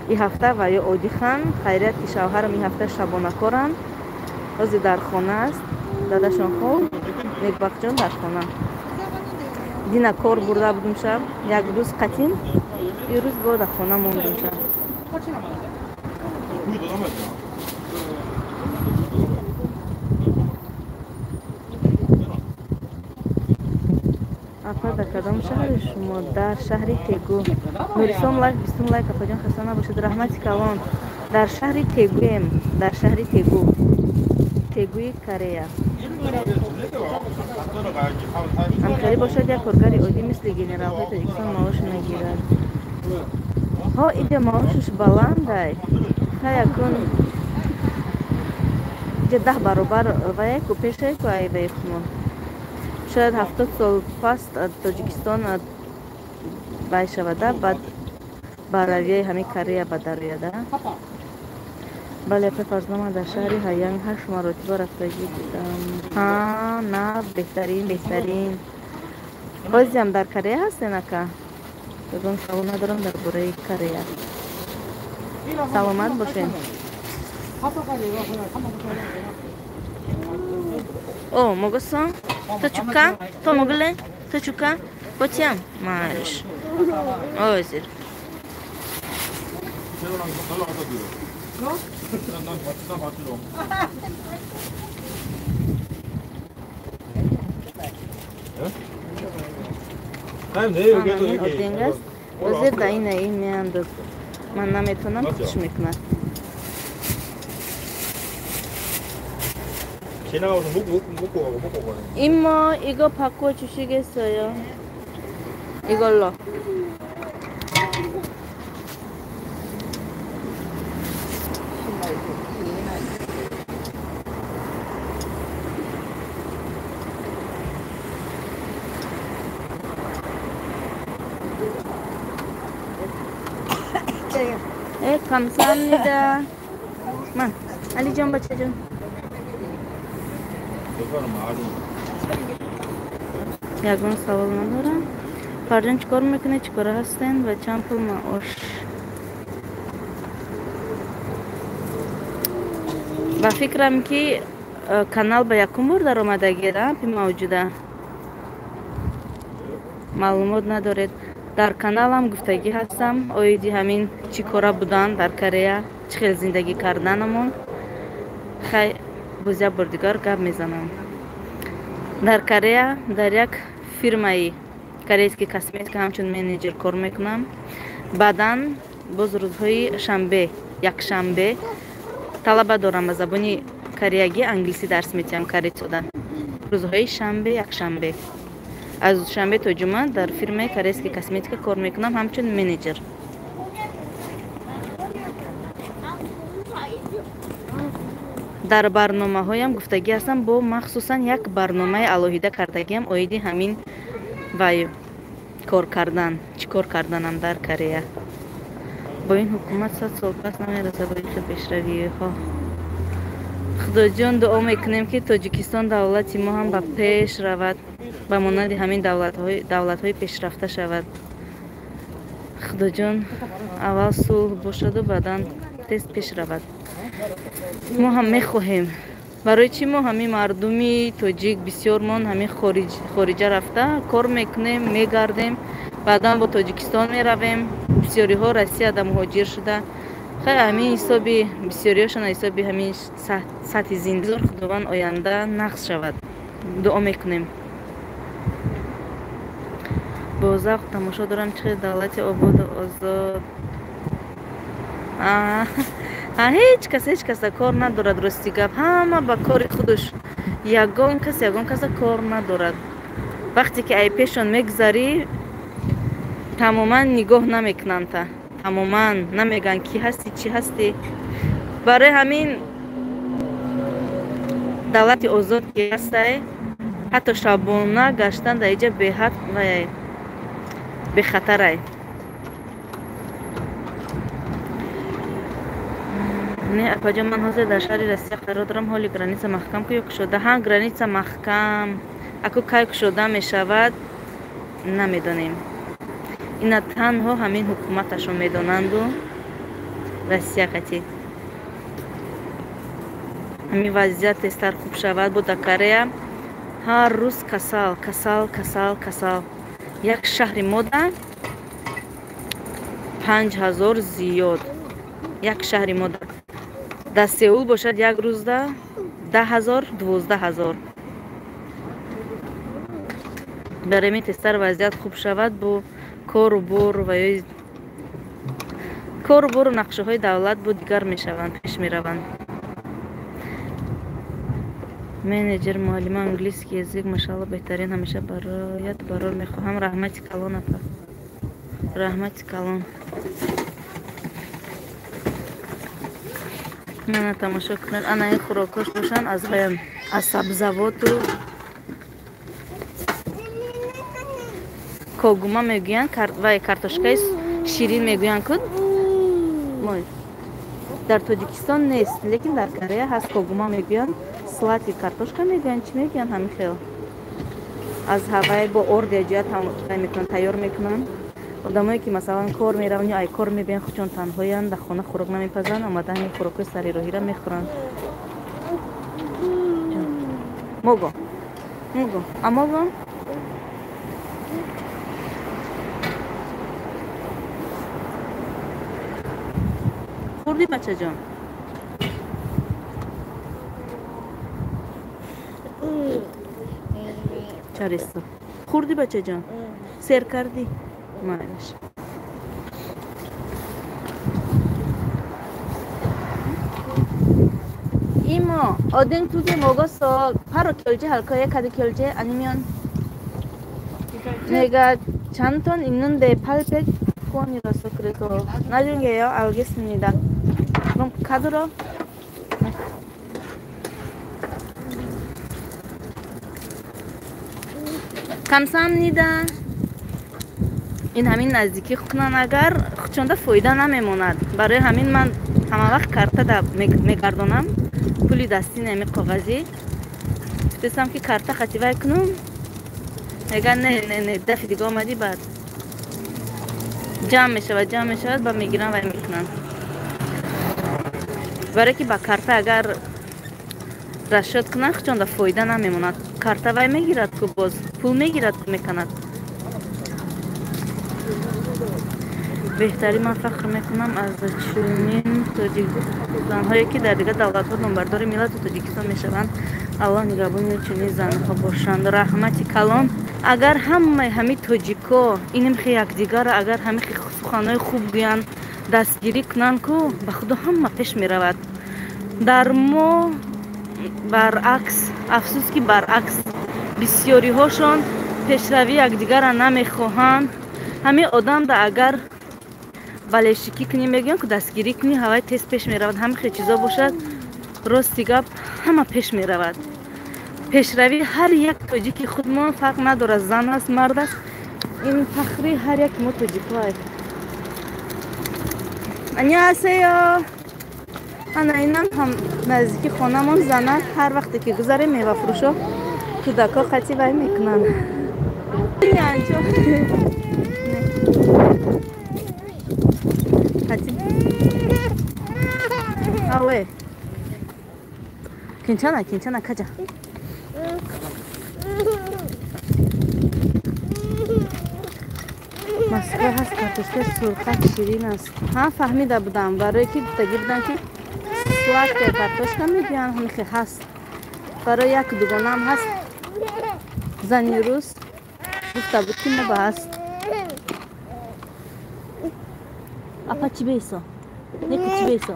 И ҳафта ва ё одихан, хайрият ки шавҳарам и ҳафта шабонакоранд, ҳозир дар хона аст, дадашон хоб, Некбахтҷон дар хона. Дина кор бурда будум шаб, як рӯз қатин, ирӯз бо дар хона мондум шаб. Апа, дар кадом шаҳри шумо? Дар шаҳри Тегу. Нурислом лайк, 20 лайк, апаҷон, хаста набошед, раҳмати калон. Дар шаҳри Тегуем, дар шаҳри Тегу, Тегуи Корея. Ҳамкорӣ бошад, як коргари оддӣ мисли генералҳои Тоҷикистон маош нагирад. Ҳо, иҷа маошаш баландай. Хай, акун иҷа 10 баробар ваяку пешайку айваи хумон. Шояд 70 сол пас Тоҷикистон вай шавада, баъд ба равияи ҳамин Корея ба дарояда. Бале, апа Фарзона, дар шаҳри Ҳаянг 8 маротиба рафтагӣ будам. Ҳа, на, беҳтарин, беҳтарин. Ҳозиам дар Корея ҳастен, ака? Ягон савол надорам дар бораи Корея. Саломат бошед. О, 먹었어? 더 줄까? 더 먹을래? 더 줄까? 버티야? 마ሽ. 어, 이제. Оденгас? Озир да ина ин меандоз. Ман наметавонам, худш мекунад. 지나가면서 먹고 가고 먹고 가요. 이모, 이거 바꿔 주시겠어요? 이걸로. 네, 감사합니다. 마, 알리 좀 받쳐줘. Ягон савол надорам. Фарҷон, чӣ кор мекунед, чӣ кора ҳастен ва чанд пул маош? Ба фикрам, ки канал ба якум бор даромадагира пи мавҷуда. Маълумот надоред. Дар каналам гуфтагӣ ҳастам оиди ҳамин чӣ кора будан дар Корея, чӣ хел зиндагӣ карданамон. Хай, боз як бор дигар гап мезанам. Дар Корея дар як фирмаи Корейский косметика ҳамчун менеҷер кор мекунам. Баъдан боз рӯзҳои шанбе, якшанбе талаба дорам ба забони кореягӣ англисӣ дарс метиҳам корейцода. Рӯзҳои шанбе, якшанбе. Аз шанбе то ҷумъа дар фирмаи корейский косметика кор мекунам ҳамчун менеҷер. Дар барномаҳоям гуфтагӣ ҳастам, бо махсусан як барномаи алоҳида кардагиам оиди ҳамин вай кор кардан, чӣ кор карданам дар Корея. Бо ин ҳукумат 100 сол пас намерасад бо ин хел пешравиҳо. Худоҷон, дуо мекунем, ки Тоҷикистон давлати мо ҳам ба пеш равад, ба монанди ҳамин давлатҳои пешрафта шавад. Худоҷон, аввал сулҳ бошаду баъдан тез пеш равад. Мо ҳам мехоҳем. Барои чӣ мо ҳамин мардуми тоҷик бисёрмон ҳамин хориҷа рафта кор мекунем, мегардем, баъдан бо Тоҷикистон меравем. Бисёриҳо Россияда муҳоҷир шуда. Хай ҳамин ҳисоби бисёриҳошон ҳисоби ҳамин сатҳи зиндагӣ. Худованд оянда нақс шавад. Дуо мекунем. Бо завқ тамошо дорам, чӣ хел давлати ободу озод. Ҳеҷ кас кор надорад, рости гап. Ҳама ба кори худаш. Ягон каса кор надорад. Вақте ки ай пешон мегузарӣ, тамоман нигоҳ намекунанд та. Тамоман намегӯянд ки ҳастӣ, чӣ ҳастӣ. Барои ҳамин давлати озод ки ҳастай, ҳатто шабона гаштан дар иҷа беҳад ва бехатарай. Не, апаҷон, ман ҳозир дар шаҳри Россия қарор дорам. Ҳоли граница маҳкам ку ё кушода? Ҳа, граница маҳкам. Аку кай кушода мешавад, намедонем. Ина танҳо ҳамин ҳукуматашон медонанду Россия қатӣ. Ҳамин вазъият тезтар хуб шавад. Бо дар Корея ҳар рӯз касал, касал, касал, касал. Як шаҳри мода 5000 зиёд. Як шаҳри мода. Дар Сеул бошад як рӯзда 10 000, 12 000. Барои ҳамин тезтар вазъият хуб шавад, бо кору бор ва ё кору бору нақшаҳои давлат бо дигар мешаванд, пеш мераванд. Менеҷер, муаллима английский язык, машалло, беҳтарин, ҳамеша бароят барор мехоҳам. Раҳмати калон, апа. Раҳмати калон. Мана тамошо кунед. Ана ин хӯрокҳош бошанд аз ваям, аз сабзавоту когума мегӯянд, вай картошкаи ширин мегӯянд ку. Дар Тоҷикистон нест, лекин дар Корея ҳаст когума мегӯянд, сладкий картошка мегӯянд, чӣ мегӯянд ҳамин хел. Аз ҳавай бо орд яҷоя мекунанд, тайёр мекунанд. Одамое ки масалан кор мераванд ё ай кор мебиёнд, худшон танҳоянд, дар хона хӯрок намепазанд, омада ҳамин хӯрокҳои сари роҳиро мехӯранд. Мого. Мого. А мого? Хӯрдӣ, бачаҷон? Чаресо. Хӯрдӣ, бачаҷон? Сер кардӣ? Майлаш. 이모, 어댕 2개 먹었어. 바로 결제할 거예요? 카드 결제? 아니면 내가 잔돈 있는데 800원이라서 그래서 나중에요. 알겠습니다. 그럼 카드로? 네. 감사합니다. Ин ҳамин наздикӣ кунан, агар хучонда фоида намемонад. Барои ҳамин ман ҳама вақт карта мегардонам, пули дастӣ нами коғазӣ. Гуфтестам ки карта хативай кунум, мегӯяд не, не, не, дафи дига омадӣ, баъд ҷамъ мешавад, ҷамъ мешавад, ба мегирам вай мекунанд. Барое ки ба карта агар расчёт кунанд, хучонда фоида намемонад. Карта вай мегирад ку, боз пул мегирад ку, меканад. Беҳтарин, ман фахр мекунам аз чунин тоҷик занҳое ки дар дигар давлатҳо номбардори миллату Тоҷикистон мешаванд. Аллоҳ нигаҳбони чунин занҳо бошанд. Раҳмати калон. Агар ҳамаи ҳами тоҷико иним хе якдигара, агар ҳами хе суханҳои хуб гӯянд, дастгирӣ кунанд, ку ба худо ҳама пеш меравад. Дар мо баръакс, афсӯс ки баръакс, бисёриҳошон пешравии якдигара намехоҳанд. Ҳамин одамда агар балешикӣ кунӣ, мегӯям ку дастгирӣ кунӣ, ҳавай тез пеш меравад. Ҳама хе чизо бошад, рости гап, ҳама пеш меравад. Пешравии ҳар як тоҷики худмон фарқ надорад, зан аст, мард аст, ин фахри ҳар яки мо тоҷикҳо аст. Анёҳасеё. Ана инам ҳам наздики хонамон занак, ҳар вақте ки гузарем мевафурӯшо кӯдакҳо қатӣ вай мекунанд. Аве. 괜찮아, 괜찮아, 가자. Москва ҳаст, картошкаи сурхак ширин аст. Ҳа, фаҳмида будам, барое ки гуфтагӣ будам ки сладкая картошка мегӯянд, ҳамихе ҳаст. Барои як дугонаам ҳаст. Зани рус гуфта буд ки мо ба ҳаст. Апа тебе 있어? 내거 집에 있어.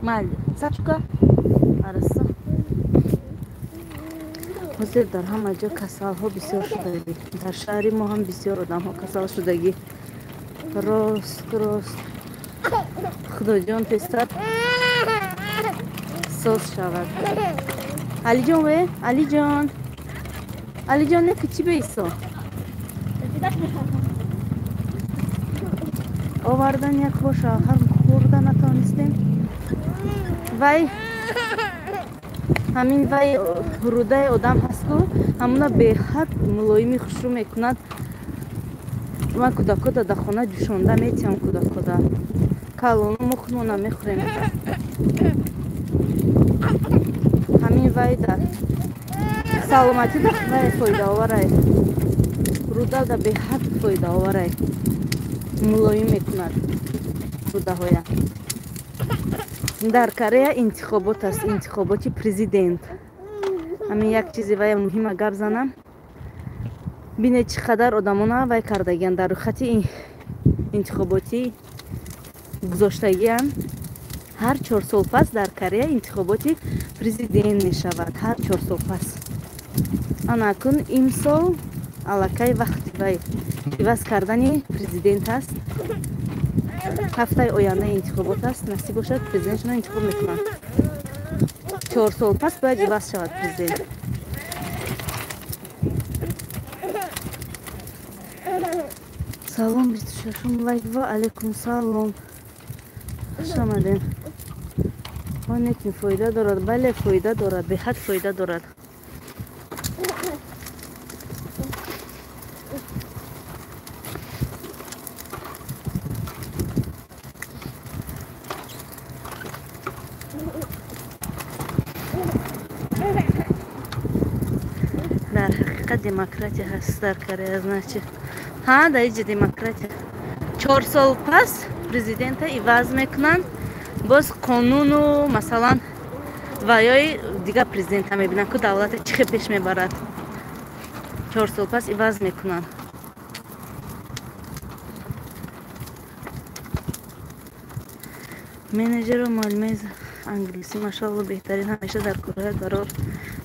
말 사줄까? 알았어. ҳозир дар ҳама ҷо касалҳо бисёр шудагӣ. Дар шаҳри мо ҳам бисёр одамҳо касал шудагӣ. Рост рост. Худоҷон тезтар соз шавад. Алиҷон ве? Алиҷон. Алиҷон не 집에 있어. Овардан як боша ҳам хӯрда натонистем. Вай ҳамин вай рӯдаи одам ҳаст ку, ҳамуна беҳад мулоими хушрӯ мекунад. Ман кӯдакода дар хона ҷӯшонда метиҳам кӯдакода. Калону мо худмона мехӯрем. Ҳамин вай дар саломатӣ да вай фоидаоварай. Рӯда да беҳад фоидаоварай. Мулоим мекунад рӯдаҳоя. Дар Корея интихобот аст, интихоботи президент. Ҳамин як чизи вай муҳима гап занам. Бинед чӣ қадар одамона вай кардагиянд, дар рӯйхати интихоботӣ гузоштагиянд. Ҳар 4 сол пас дар Корея интихоботи президент мешавад, ҳар 4 сол пас. Ана акун имсол аллакай вақти вай иваз кардани президент аст. Ҳафтаи оянда интихобот аст, насиб бошад президентшонро интихоб мекунанд. 4 сол пас бояд иваз шавад президент. Салом, 26 лайк. Ва алейкум салом. Хуш омадед. Он ки фоида дорад, бале фоида дорад, беҳад фоида дорад. Дар ҳақиқат демократия ҳаст дар Корея, значит. Ҳа, дар иҷа демократия. 4 сол пас президента иваз мекунанд, боз қонуну масалан ваёи дигар президента мебинанд, ку давлата чӣ хел пеш мебарад. 4 сол пас иваз мекунанд. Менеҷеру муаллимаи англисӣ машаалло беҳтарин, ҳамеша дар корҳоят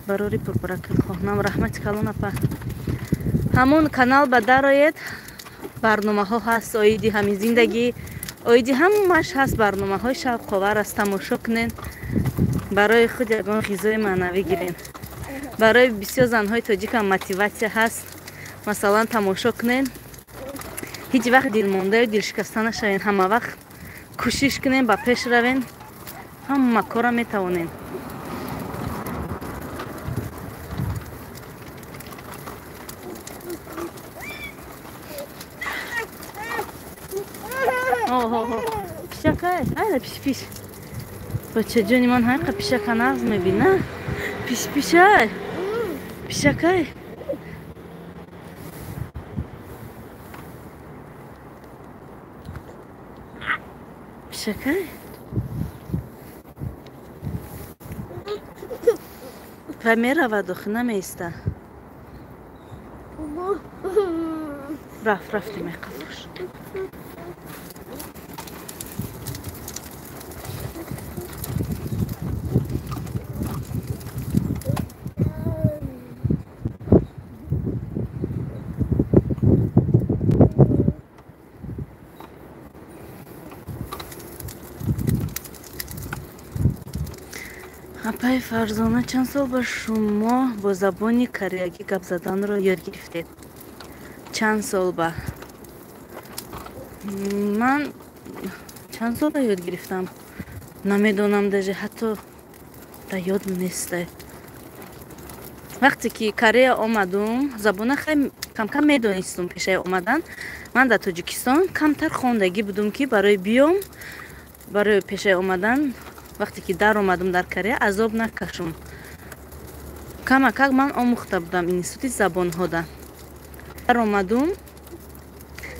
барори пурбаракат хоҳнам. Раҳмати калон апа. Ҳамон канал ба дароед, барномаҳо ҳаст оиди ҳамин зиндагӣ, оиди ҳамааш ҳаст, барномаҳои шавқовар аст, тамошо кунед, барои худ ягон ғизои маънавӣ гиред. Барои бисёр занҳои тоҷикам мотиватсия ҳаст, масалан тамошо кунед, ҳеҷ вақт дилмондаю дилшикаста нашавед, ҳама вақт кӯшиш кунед, ба пеш равед, ҳама кора метавонед. Пишакай, айна пиш-пиш. Бачаҷони ман ҳайқа пишака нағз мебина. Пиш-пишай. Пишакай. Пишакай. Ва меравад охи намеиста. Рафт, рафтем қафош. Апай Фарзона, чанд сол ба шумо бо забони кореягӣ гап заданро ёд гирифтед? Чанд сол ба? Ман чанд сол ба ёд гирифтам? Намедонам даже, ҳатто да ёд нестай. Вақте ки Корея омадум, забона хай камкам медонистум пешаи омадан. Ман дар Тоҷикистон камтар хондагӣ будум, ки барои биём, барои пешаи омадан, вақте ки дар омадум дар Корея, азоб накашум. Камакак ман омӯхта будам институти забонҳода. Дар омадум,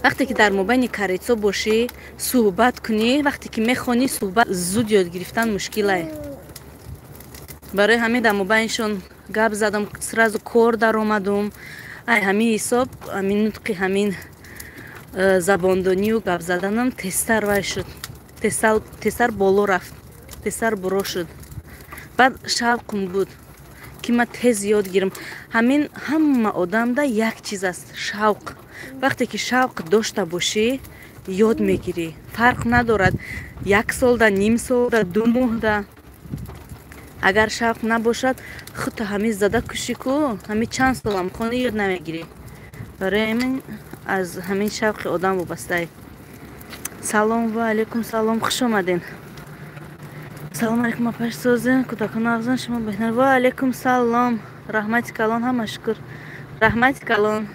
вақте ки дар мобайни корейцо бошӣ, суҳбат кунӣ, вақте ки мехонӣ, суҳбат зуд ёд гирифтан мушкилае. Барои ҳамин дар мобайншон гап задам, сразу кор дар омадум. Ай ҳамин ҳисоб, ҳамин нутқи ҳамин забондонию гап заданам тезтар вай шуд. Тезтар боло рафт, тезтар буро шуд. Баъд шавқум буд, ки ман тез ёд гирам. Ҳамин ҳама одамда як чиз аст, шавқ. Вақте ки шавқ дошта бошӣ, ёд мегирӣ. Фарқ надорад, як солда, ним солда, 2 моҳда. Агар шавқ набошад, худто ҳамин зада кушӣ ку, ҳамин чанд солам хони ёд намегирӣ. Барои ҳамин аз ҳамин шавқи одам вобастае. Салом ва алайкум салом, хуш омаден. Салом алейкум, апаш созен, кӯдакон афзан, шумо беҳтар. Ва алейкум салом. Раҳмати калон, ҳама шукр. Раҳмати калон.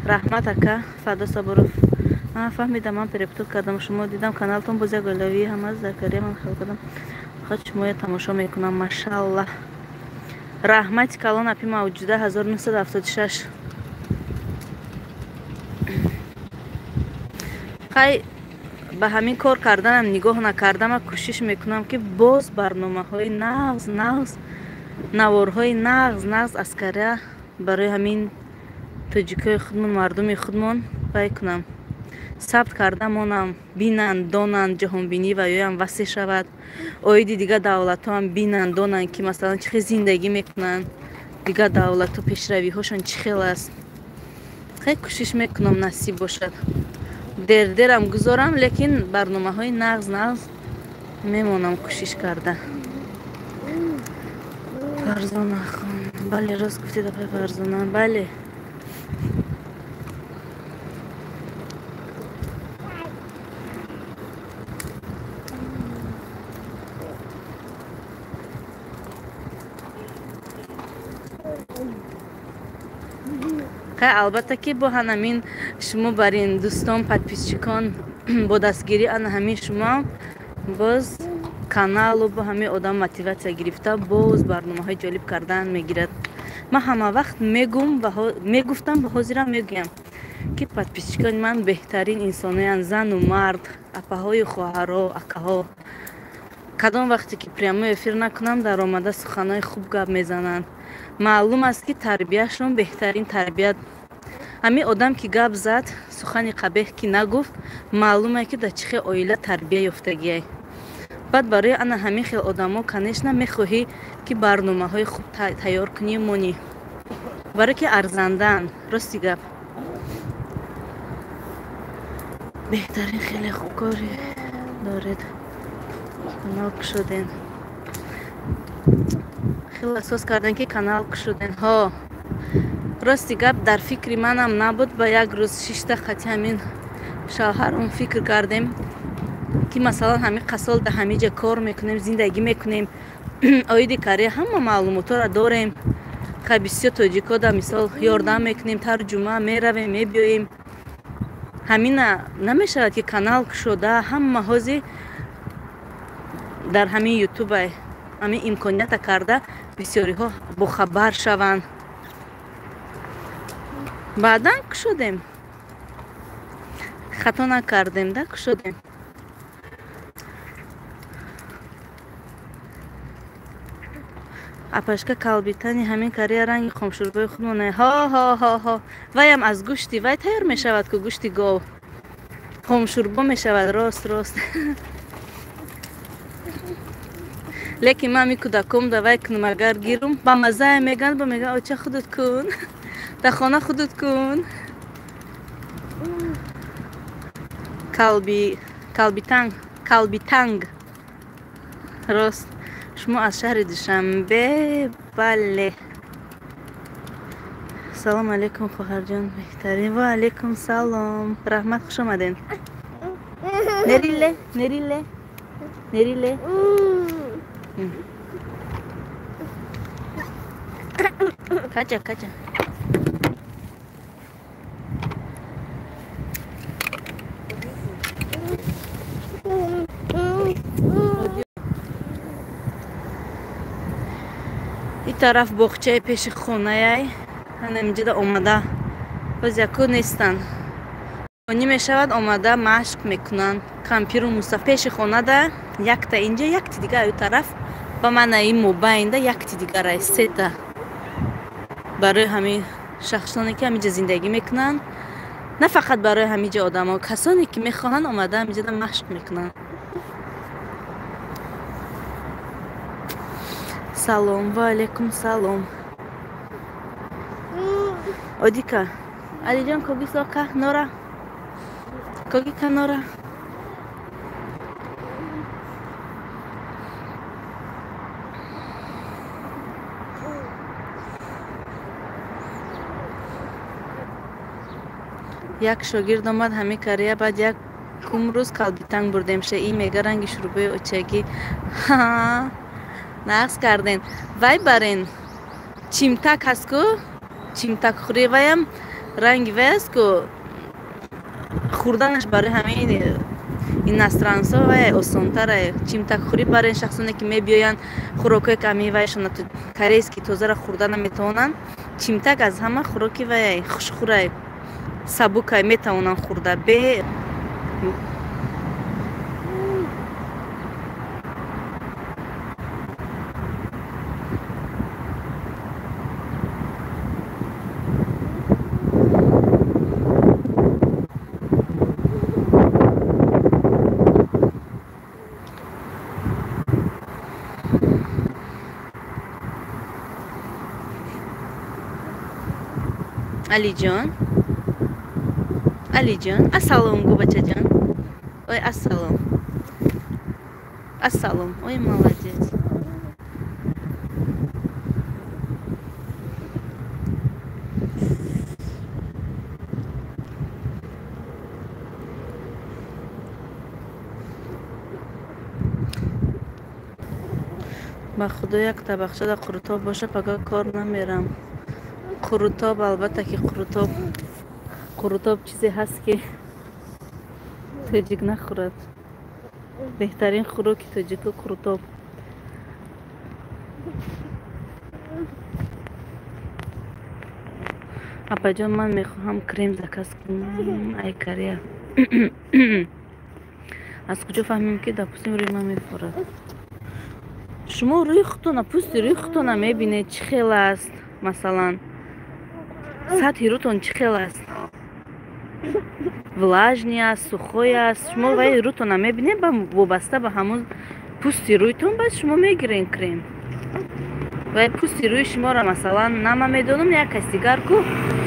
Раҳмат ака, Фадо Сабуров. Ман фаҳмидам, ман перептур кардам, шумо дидам каналтон боз як оилавӣ ҳам аст дар Корея, ман хел кардам. Фақат шумоя тамошо мекунам, машаллаҳ. Раҳмати калон, апи мавҷуда 1976. Хай ба ҳамин кор карданам нигоҳ накардам, кӯшиш мекунам, ки боз барномаҳои нағз нағз, наворҳои нағз нағз аз Корея барои ҳамин тоҷикои худмон, мардуми худмон вай кунам, сабт карда монам, бинанд, донанд, ҷаҳонбинӣ ва ёям васеъ шавад. Оиди дигар давлатҳоам бинанд, донанд, ки масалан чӣ хел зиндагӣ мекунанд, дигар давлатҳо пешравиҳошон чӣ хел аст. Хеле кӯшиш мекунам, насиб бошад. Дер-дерам гузорам, лекин барномаҳои нағз нағз мемонам кӯшиш карда. Фарзона хон, бале, рост гуфтед, апай Фарзона, бале. Хай, албатта ки бо ҳанамин шумо бар ин дӯстон, подписчикон бо дастгирӣ ана ҳамин шумо боз каналу бо ҳамин одам мотиватсия гирифта боз барномаҳои ҷолиб кардан мегирад. Ман ҳама вақт мегуфтам ва ҳозирам мегӯям, ки подписчикони ман беҳтарин инсоноянд, зану мард, апаҳою хоҳаро, акаҳо. Кадом вақте ки прямой эфир накунам, дар омада суханҳои хуб гап мезананд. Маълум аст, ки тарбияшон беҳтарин тарбият. Ҳамин одам ки гап зад, сухани қабеҳ ки нагуфт, маълум е, ки дар чӣ хел оила тарбия ёфтагиай. Баъд барои ана ҳамин хел одамо, конечно, мехоҳӣ, ки барномаҳои хуб тайёр кунӣ, монӣ. Барое ки арзандаанд, рости гап. Беҳтарин, хеле хуб кори доред. Канал кушоден. Хеле асос кардем, ки канал кушоден. Ҳо. Рости гап, дар фикри манам набуд, ба як рӯз шишта хати ҳамин шавҳаром фикр кардем, ки масалан ҳамин қасол дар ҳамин ҷа кор мекунем, зиндагӣ мекунем, оиди Корея ҳама маълумотҳоро дорем. Хай бисёр тоҷико да мисол ёрдам мекунем, тарҷума меравем, мебиёем. Ҳамина намешавад, ки канал кушода ҳама ҳозир дар ҳамин ютубай ҳамин имконията карда бисёриҳо бохабар шаванд. Баъдан кушодем, хато накардем, да, кушодем. Апашка калбитани ҳамин Корея ранги хомшӯрбои худмона. Ҳо ҳо ҳо ҳо. Ваям аз гӯшти вай тайёр мешавад ку, гӯшти гов. Хомшӯрбо мешавад, рост рост. Лекин ман ми кӯдаком давай кунам, агар гирум ба маззае мегӯянд, ба мегӯянд оча худут кун, дар хона худут кун. Калби калбитанг, калбитанг. Рост. Шумо аз шаҳри Душанбе? Бале. Салом алейкум, хоҳарҷон, беҳтарин. Ва алейкум салом. Раҳмат, хуш омадед. Нериле, нериле, нериле. Кача, кача. И тараф боғчаи пеши хонаяй. Ҳанаминҷода омада. Боз яку нестанд. Онӣ мешавад омада машқ мекунанд. Кампиру муса пеши хонада якта инҷа, якти дига аю тараф. Ба маънаи мобайнда якти дигарай, сета. Барои ҳамин шахсоне ки ҳаминҷа зиндагӣ мекунанд, на фақат барои ҳаминҷа одамо, касоне ки мехоҳанд омада ҳаминҷода машқ мекунанд. Салом, ва алейкум салом. Одика, Алиҷон, коги сока нора? Коги ка нора? Як шогирд омад ҳамин Корея, баъд як кум рӯз калбитанг бурдем. Ше и мега ранги шурбои очагӣ. Ҳа, нақс карден. Вай барен чимтак ҳаст ку, чимтак хӯрӣ, ваям ранги вай аст ку, хӯрданаш барои ҳамин иностранцо вай осонтара. Чимтак хӯрӣ барен шахсоне ки мебиёянд, хӯрокҳое ки ҳамин вайшона корейски тозара хӯрда наметавонанд. Чимтак аз ҳама хӯроки вай хушхӯрай, сабукай, метавонанд хӯрда бе. Алиҷон, Алиҷон, ассалом гу бачаҷон. Ой, ассалом, ассалом. Ой, молодец. Ба худо як табақчада қурутоб боша, пага кор намерам. Қурутоб, албатта ки қурутоб. Қурутоб чизе ҳаст ки тоҷик нахӯрад. Беҳтарин хӯроки тоҷику қурутоб. Апаҷон, ман мехоҳам крем заказ кунам. Ай Корея. Аз куҷо фаҳмем ки допустим рӯи ман мефорад? Шумо рӯи худтона, пӯсти рӯи худтона мебинед чӣ хел аст, масалан. Сатҳи рӯтон чӣ хел аст? Влажный аст, сухой аст. Шумо вай рӯтона мебинед, ба вобаста ба ҳамон пӯсти рӯйтон баъд шумо мегирен крем. Вай пӯсти рӯи шуморо масалан нама медонам, як кас дигар ку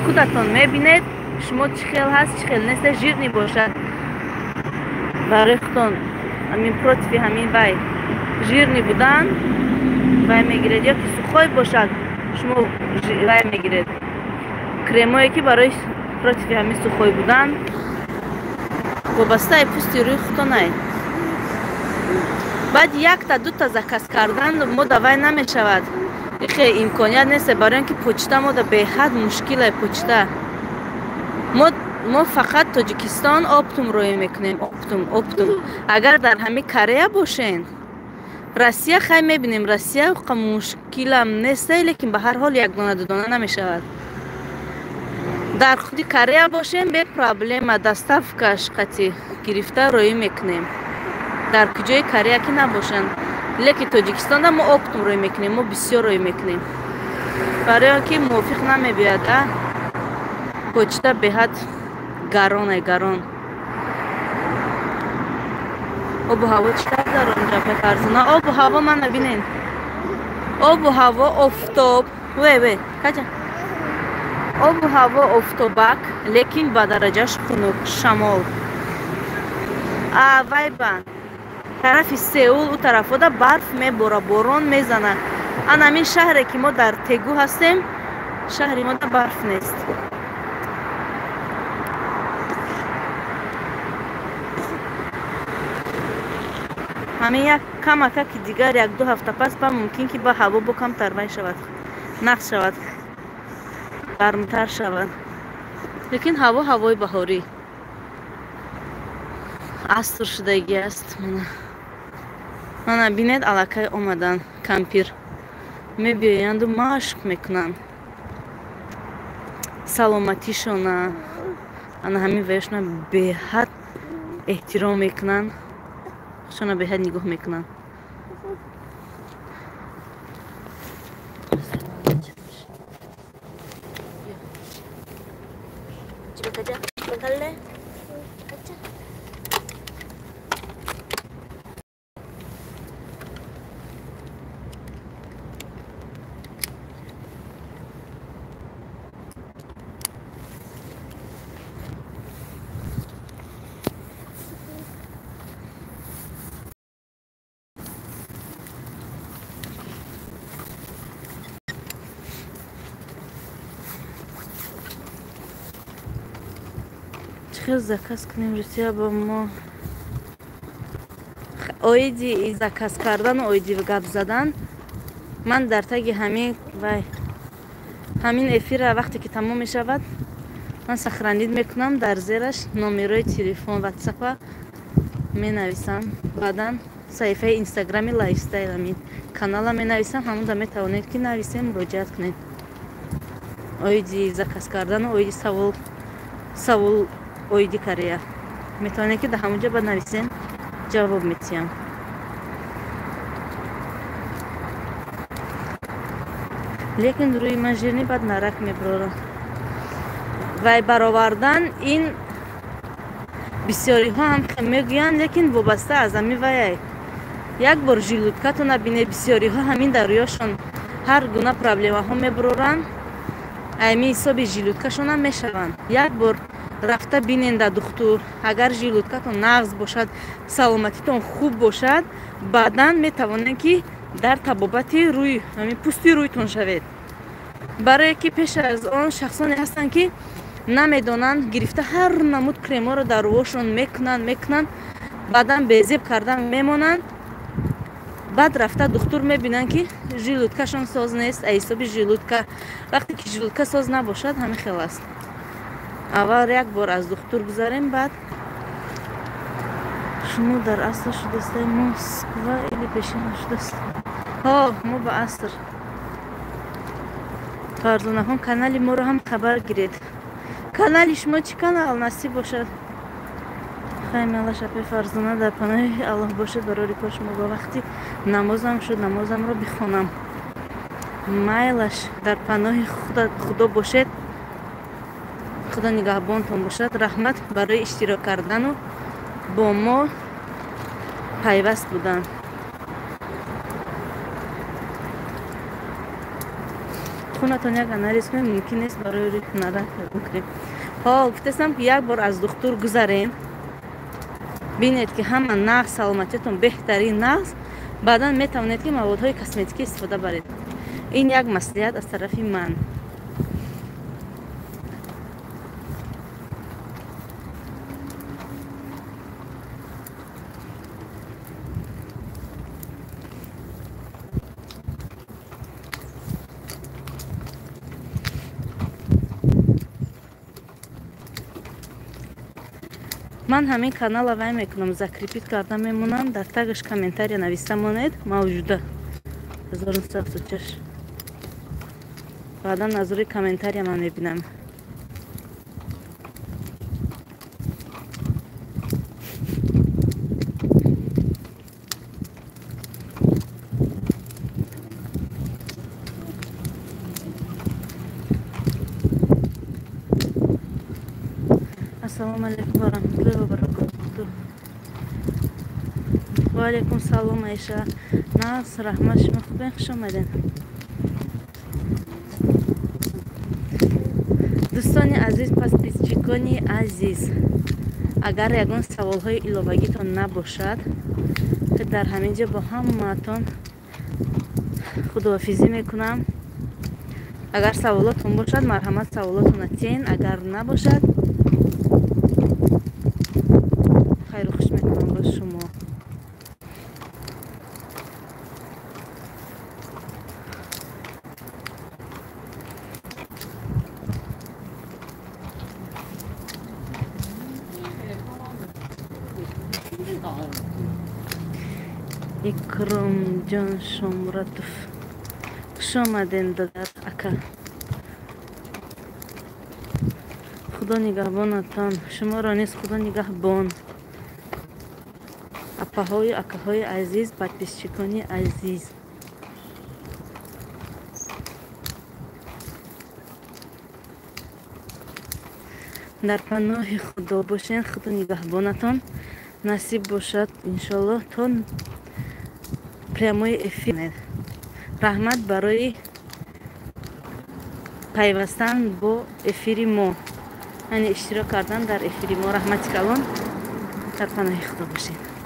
худатон мебинед, шумо чӣ хел ҳаст, чӣ хел нест, жирный бошад. Барои худтон ҳамин против ҳамин вай жирный будан вай мегиред, ё ки сухой бошад шумо вай мегиред. Кремое ки барои против ҳамин сухой будан вобастаи пӯсти рӯи худтонай. Баъд якта дута заказ кардан мо давай намешавад. Ихе имконият нест, барои он ки почта мода беҳад мушкиле почта. Мо фақат Тоҷикистон оптум роӣ мекунем, оптум, оптум. Агар дар ҳамин Корея бошен, Россия хай мебинем, Россия мушкилам нест, лекин ба ҳар ҳол якдона дудона намешавад. Дар худи Корея бошем, бе проблема доставкаш қати гирифта роӣ мекунем. Дар куҷои Корея ки набошанд, Лекин Тоҷикистонда мо оптом рӯй мекунем, мо бисёр рӯй мекунем. Барои он ки мувофиқ намебиёяд, а? Почта беҳад гарон, гарон. Обу ҳаво чӣ тавр дар онҷа, Фарзона? Обу ҳаво мана бинед. Обу ҳаво офтоб. Ве, ве, каҷа? Обу ҳаво офтобак, лекин ба дараҷаш хунук, шамол. А вай ба тарафи Сеул, у тарафода барф мебора, борон мезана. Ан ҳамин шаҳре ки мо дар Тегу ҳастем, шаҳри мо да барф нест. Ҳамин як камака ки дигар як-ду ҳафта пас ба мумкин ки ба ҳаво бо камтар вай шавад, нақс шавад, гармтар шавад. Лекин ҳаво ҳавои баҳорӣ. Аср шудагӣ аст. Мана бинед, аллакай омадан кампир. Мебиёянду машқ мекунанд. Саломатишона, ана ҳамин ваяшона беҳад эҳтиром мекунанд. Худшона беҳад нигоҳ мекунанд. 집에 가자. 집에 갈래? 가자. Хел заказ кунем Русия ба мо? Оиди заказ кардану оиди гап задан ман дар таги ҳамин вай ҳамин эфира вақте ки тамом мешавад ман сохранить мекунам, дар зераш номерои телефон ватсапа менависам, баъдан саҳифаи инстаграми лайфстайл ҳамин канала менависам, ҳамонда метавонед ки нависем, муроҷиат кунед. Оиди заказ кардану оиди савол оиди Корея метавонед ки дар ҳамонҷо баъд нависем, ҷавоб метиҳам. Лекин рӯи ман жирни баъд нарак мебарорам. Вай баровардан ин бисёриҳо ҳам мегӯянд, лекин вобаста аз ҳамин ваяй. Як бор жилудкатона бинед, бисёриҳо ҳамин дар рӯёшон ҳар гуна проблемаҳо мебароранд, ҳамин ҳисоби жилудкашонам мешаванд. Як бор рафта бинен да духтур, агар жилудкатон нағз бошад, саломатитон хуб бошад, баъдан метавонед ки дар табобати рӯй, ҳамин пӯсти рӯйтон шавед. Барое ки пеш аз он шахсоне ҳастанд ки намедонанд, гирифта ҳар намуд кремҳоро дар рӯҳошон мекунанд, баъдан безеб кардан мемонанд. Баъд рафта духтур мебинанд ки жилудкашон соз нест, аз ҳисоби жилудка. Вақте ки жилудка соз набошад, ҳамин хел аст. Аввал як бор аз духтур гузарем, баъд шумо дар аср шудастед, Москва или пешина шудаст? Ҳо, мо ба аср. Фарзонахон, канали моро ҳам хабар гиред. Канали шумо чӣ канал насиб бошад? Хаймала шапи Фарзона дар паноҳи Аллоҳ бошед, барори кор шумо ба вақти намозам шуд, намозамро бихонам. Майлаш дар паноҳи Худо бошед. Худо нигаҳбонтон бошад. Раҳмат барои иштирок кардану бо мо пайваст будан. Хунатон як анализ кунем, мумкин нест барои рӯи нарак бикунем. Ҳо, гуфтастам ки як бор аз духтур гузарем, бинед ки ҳама нағз, саломатиятон беҳтарин нағз, баъдан метавонед ки маводҳои косметикӣ истифода баред. Ин як маслиҳат аз тарафи ман. Ман ҳамин канала вай мекунам, закрепить карда мемонам, дар тагаш комментария нависта монед, мавҷуда 1976. Баъдан аз рӯи комментария ман мебинам. Ассалому алайкум ва раҳматуллоҳи ва баракотуҳ. Ва алайкум салом, Айша. Нас, раҳмат, шумо хубен, хуш омаден. Дӯстони азиз, подписчикони азиз, агар ягон саволҳои иловагитон набошад, дар ҳамин ҷо бо ҳамаатон худоҳофизӣ мекунам. Агар саволотон бошад, марҳамат саволотонро тен, агар набошад, хайру хуш мекунам бо шумо. Икромҷон Шомуратов, хуш омаден, додар ака. Худо нигаҳбонатон, шуморо низ Худо нигаҳбон. Апаҳою акаҳои азиз, подписчикони азиз. Дар паноҳи Худо бошен, Худо нигаҳбонатон. Насиб бошад, иншоллоҳ, то прямой эфир. Раҳмат барои пайвастан бо эфири мо, яъне иштирок кардан дар эфири мо. Раҳмати калон, дар паноҳи Худо бошед.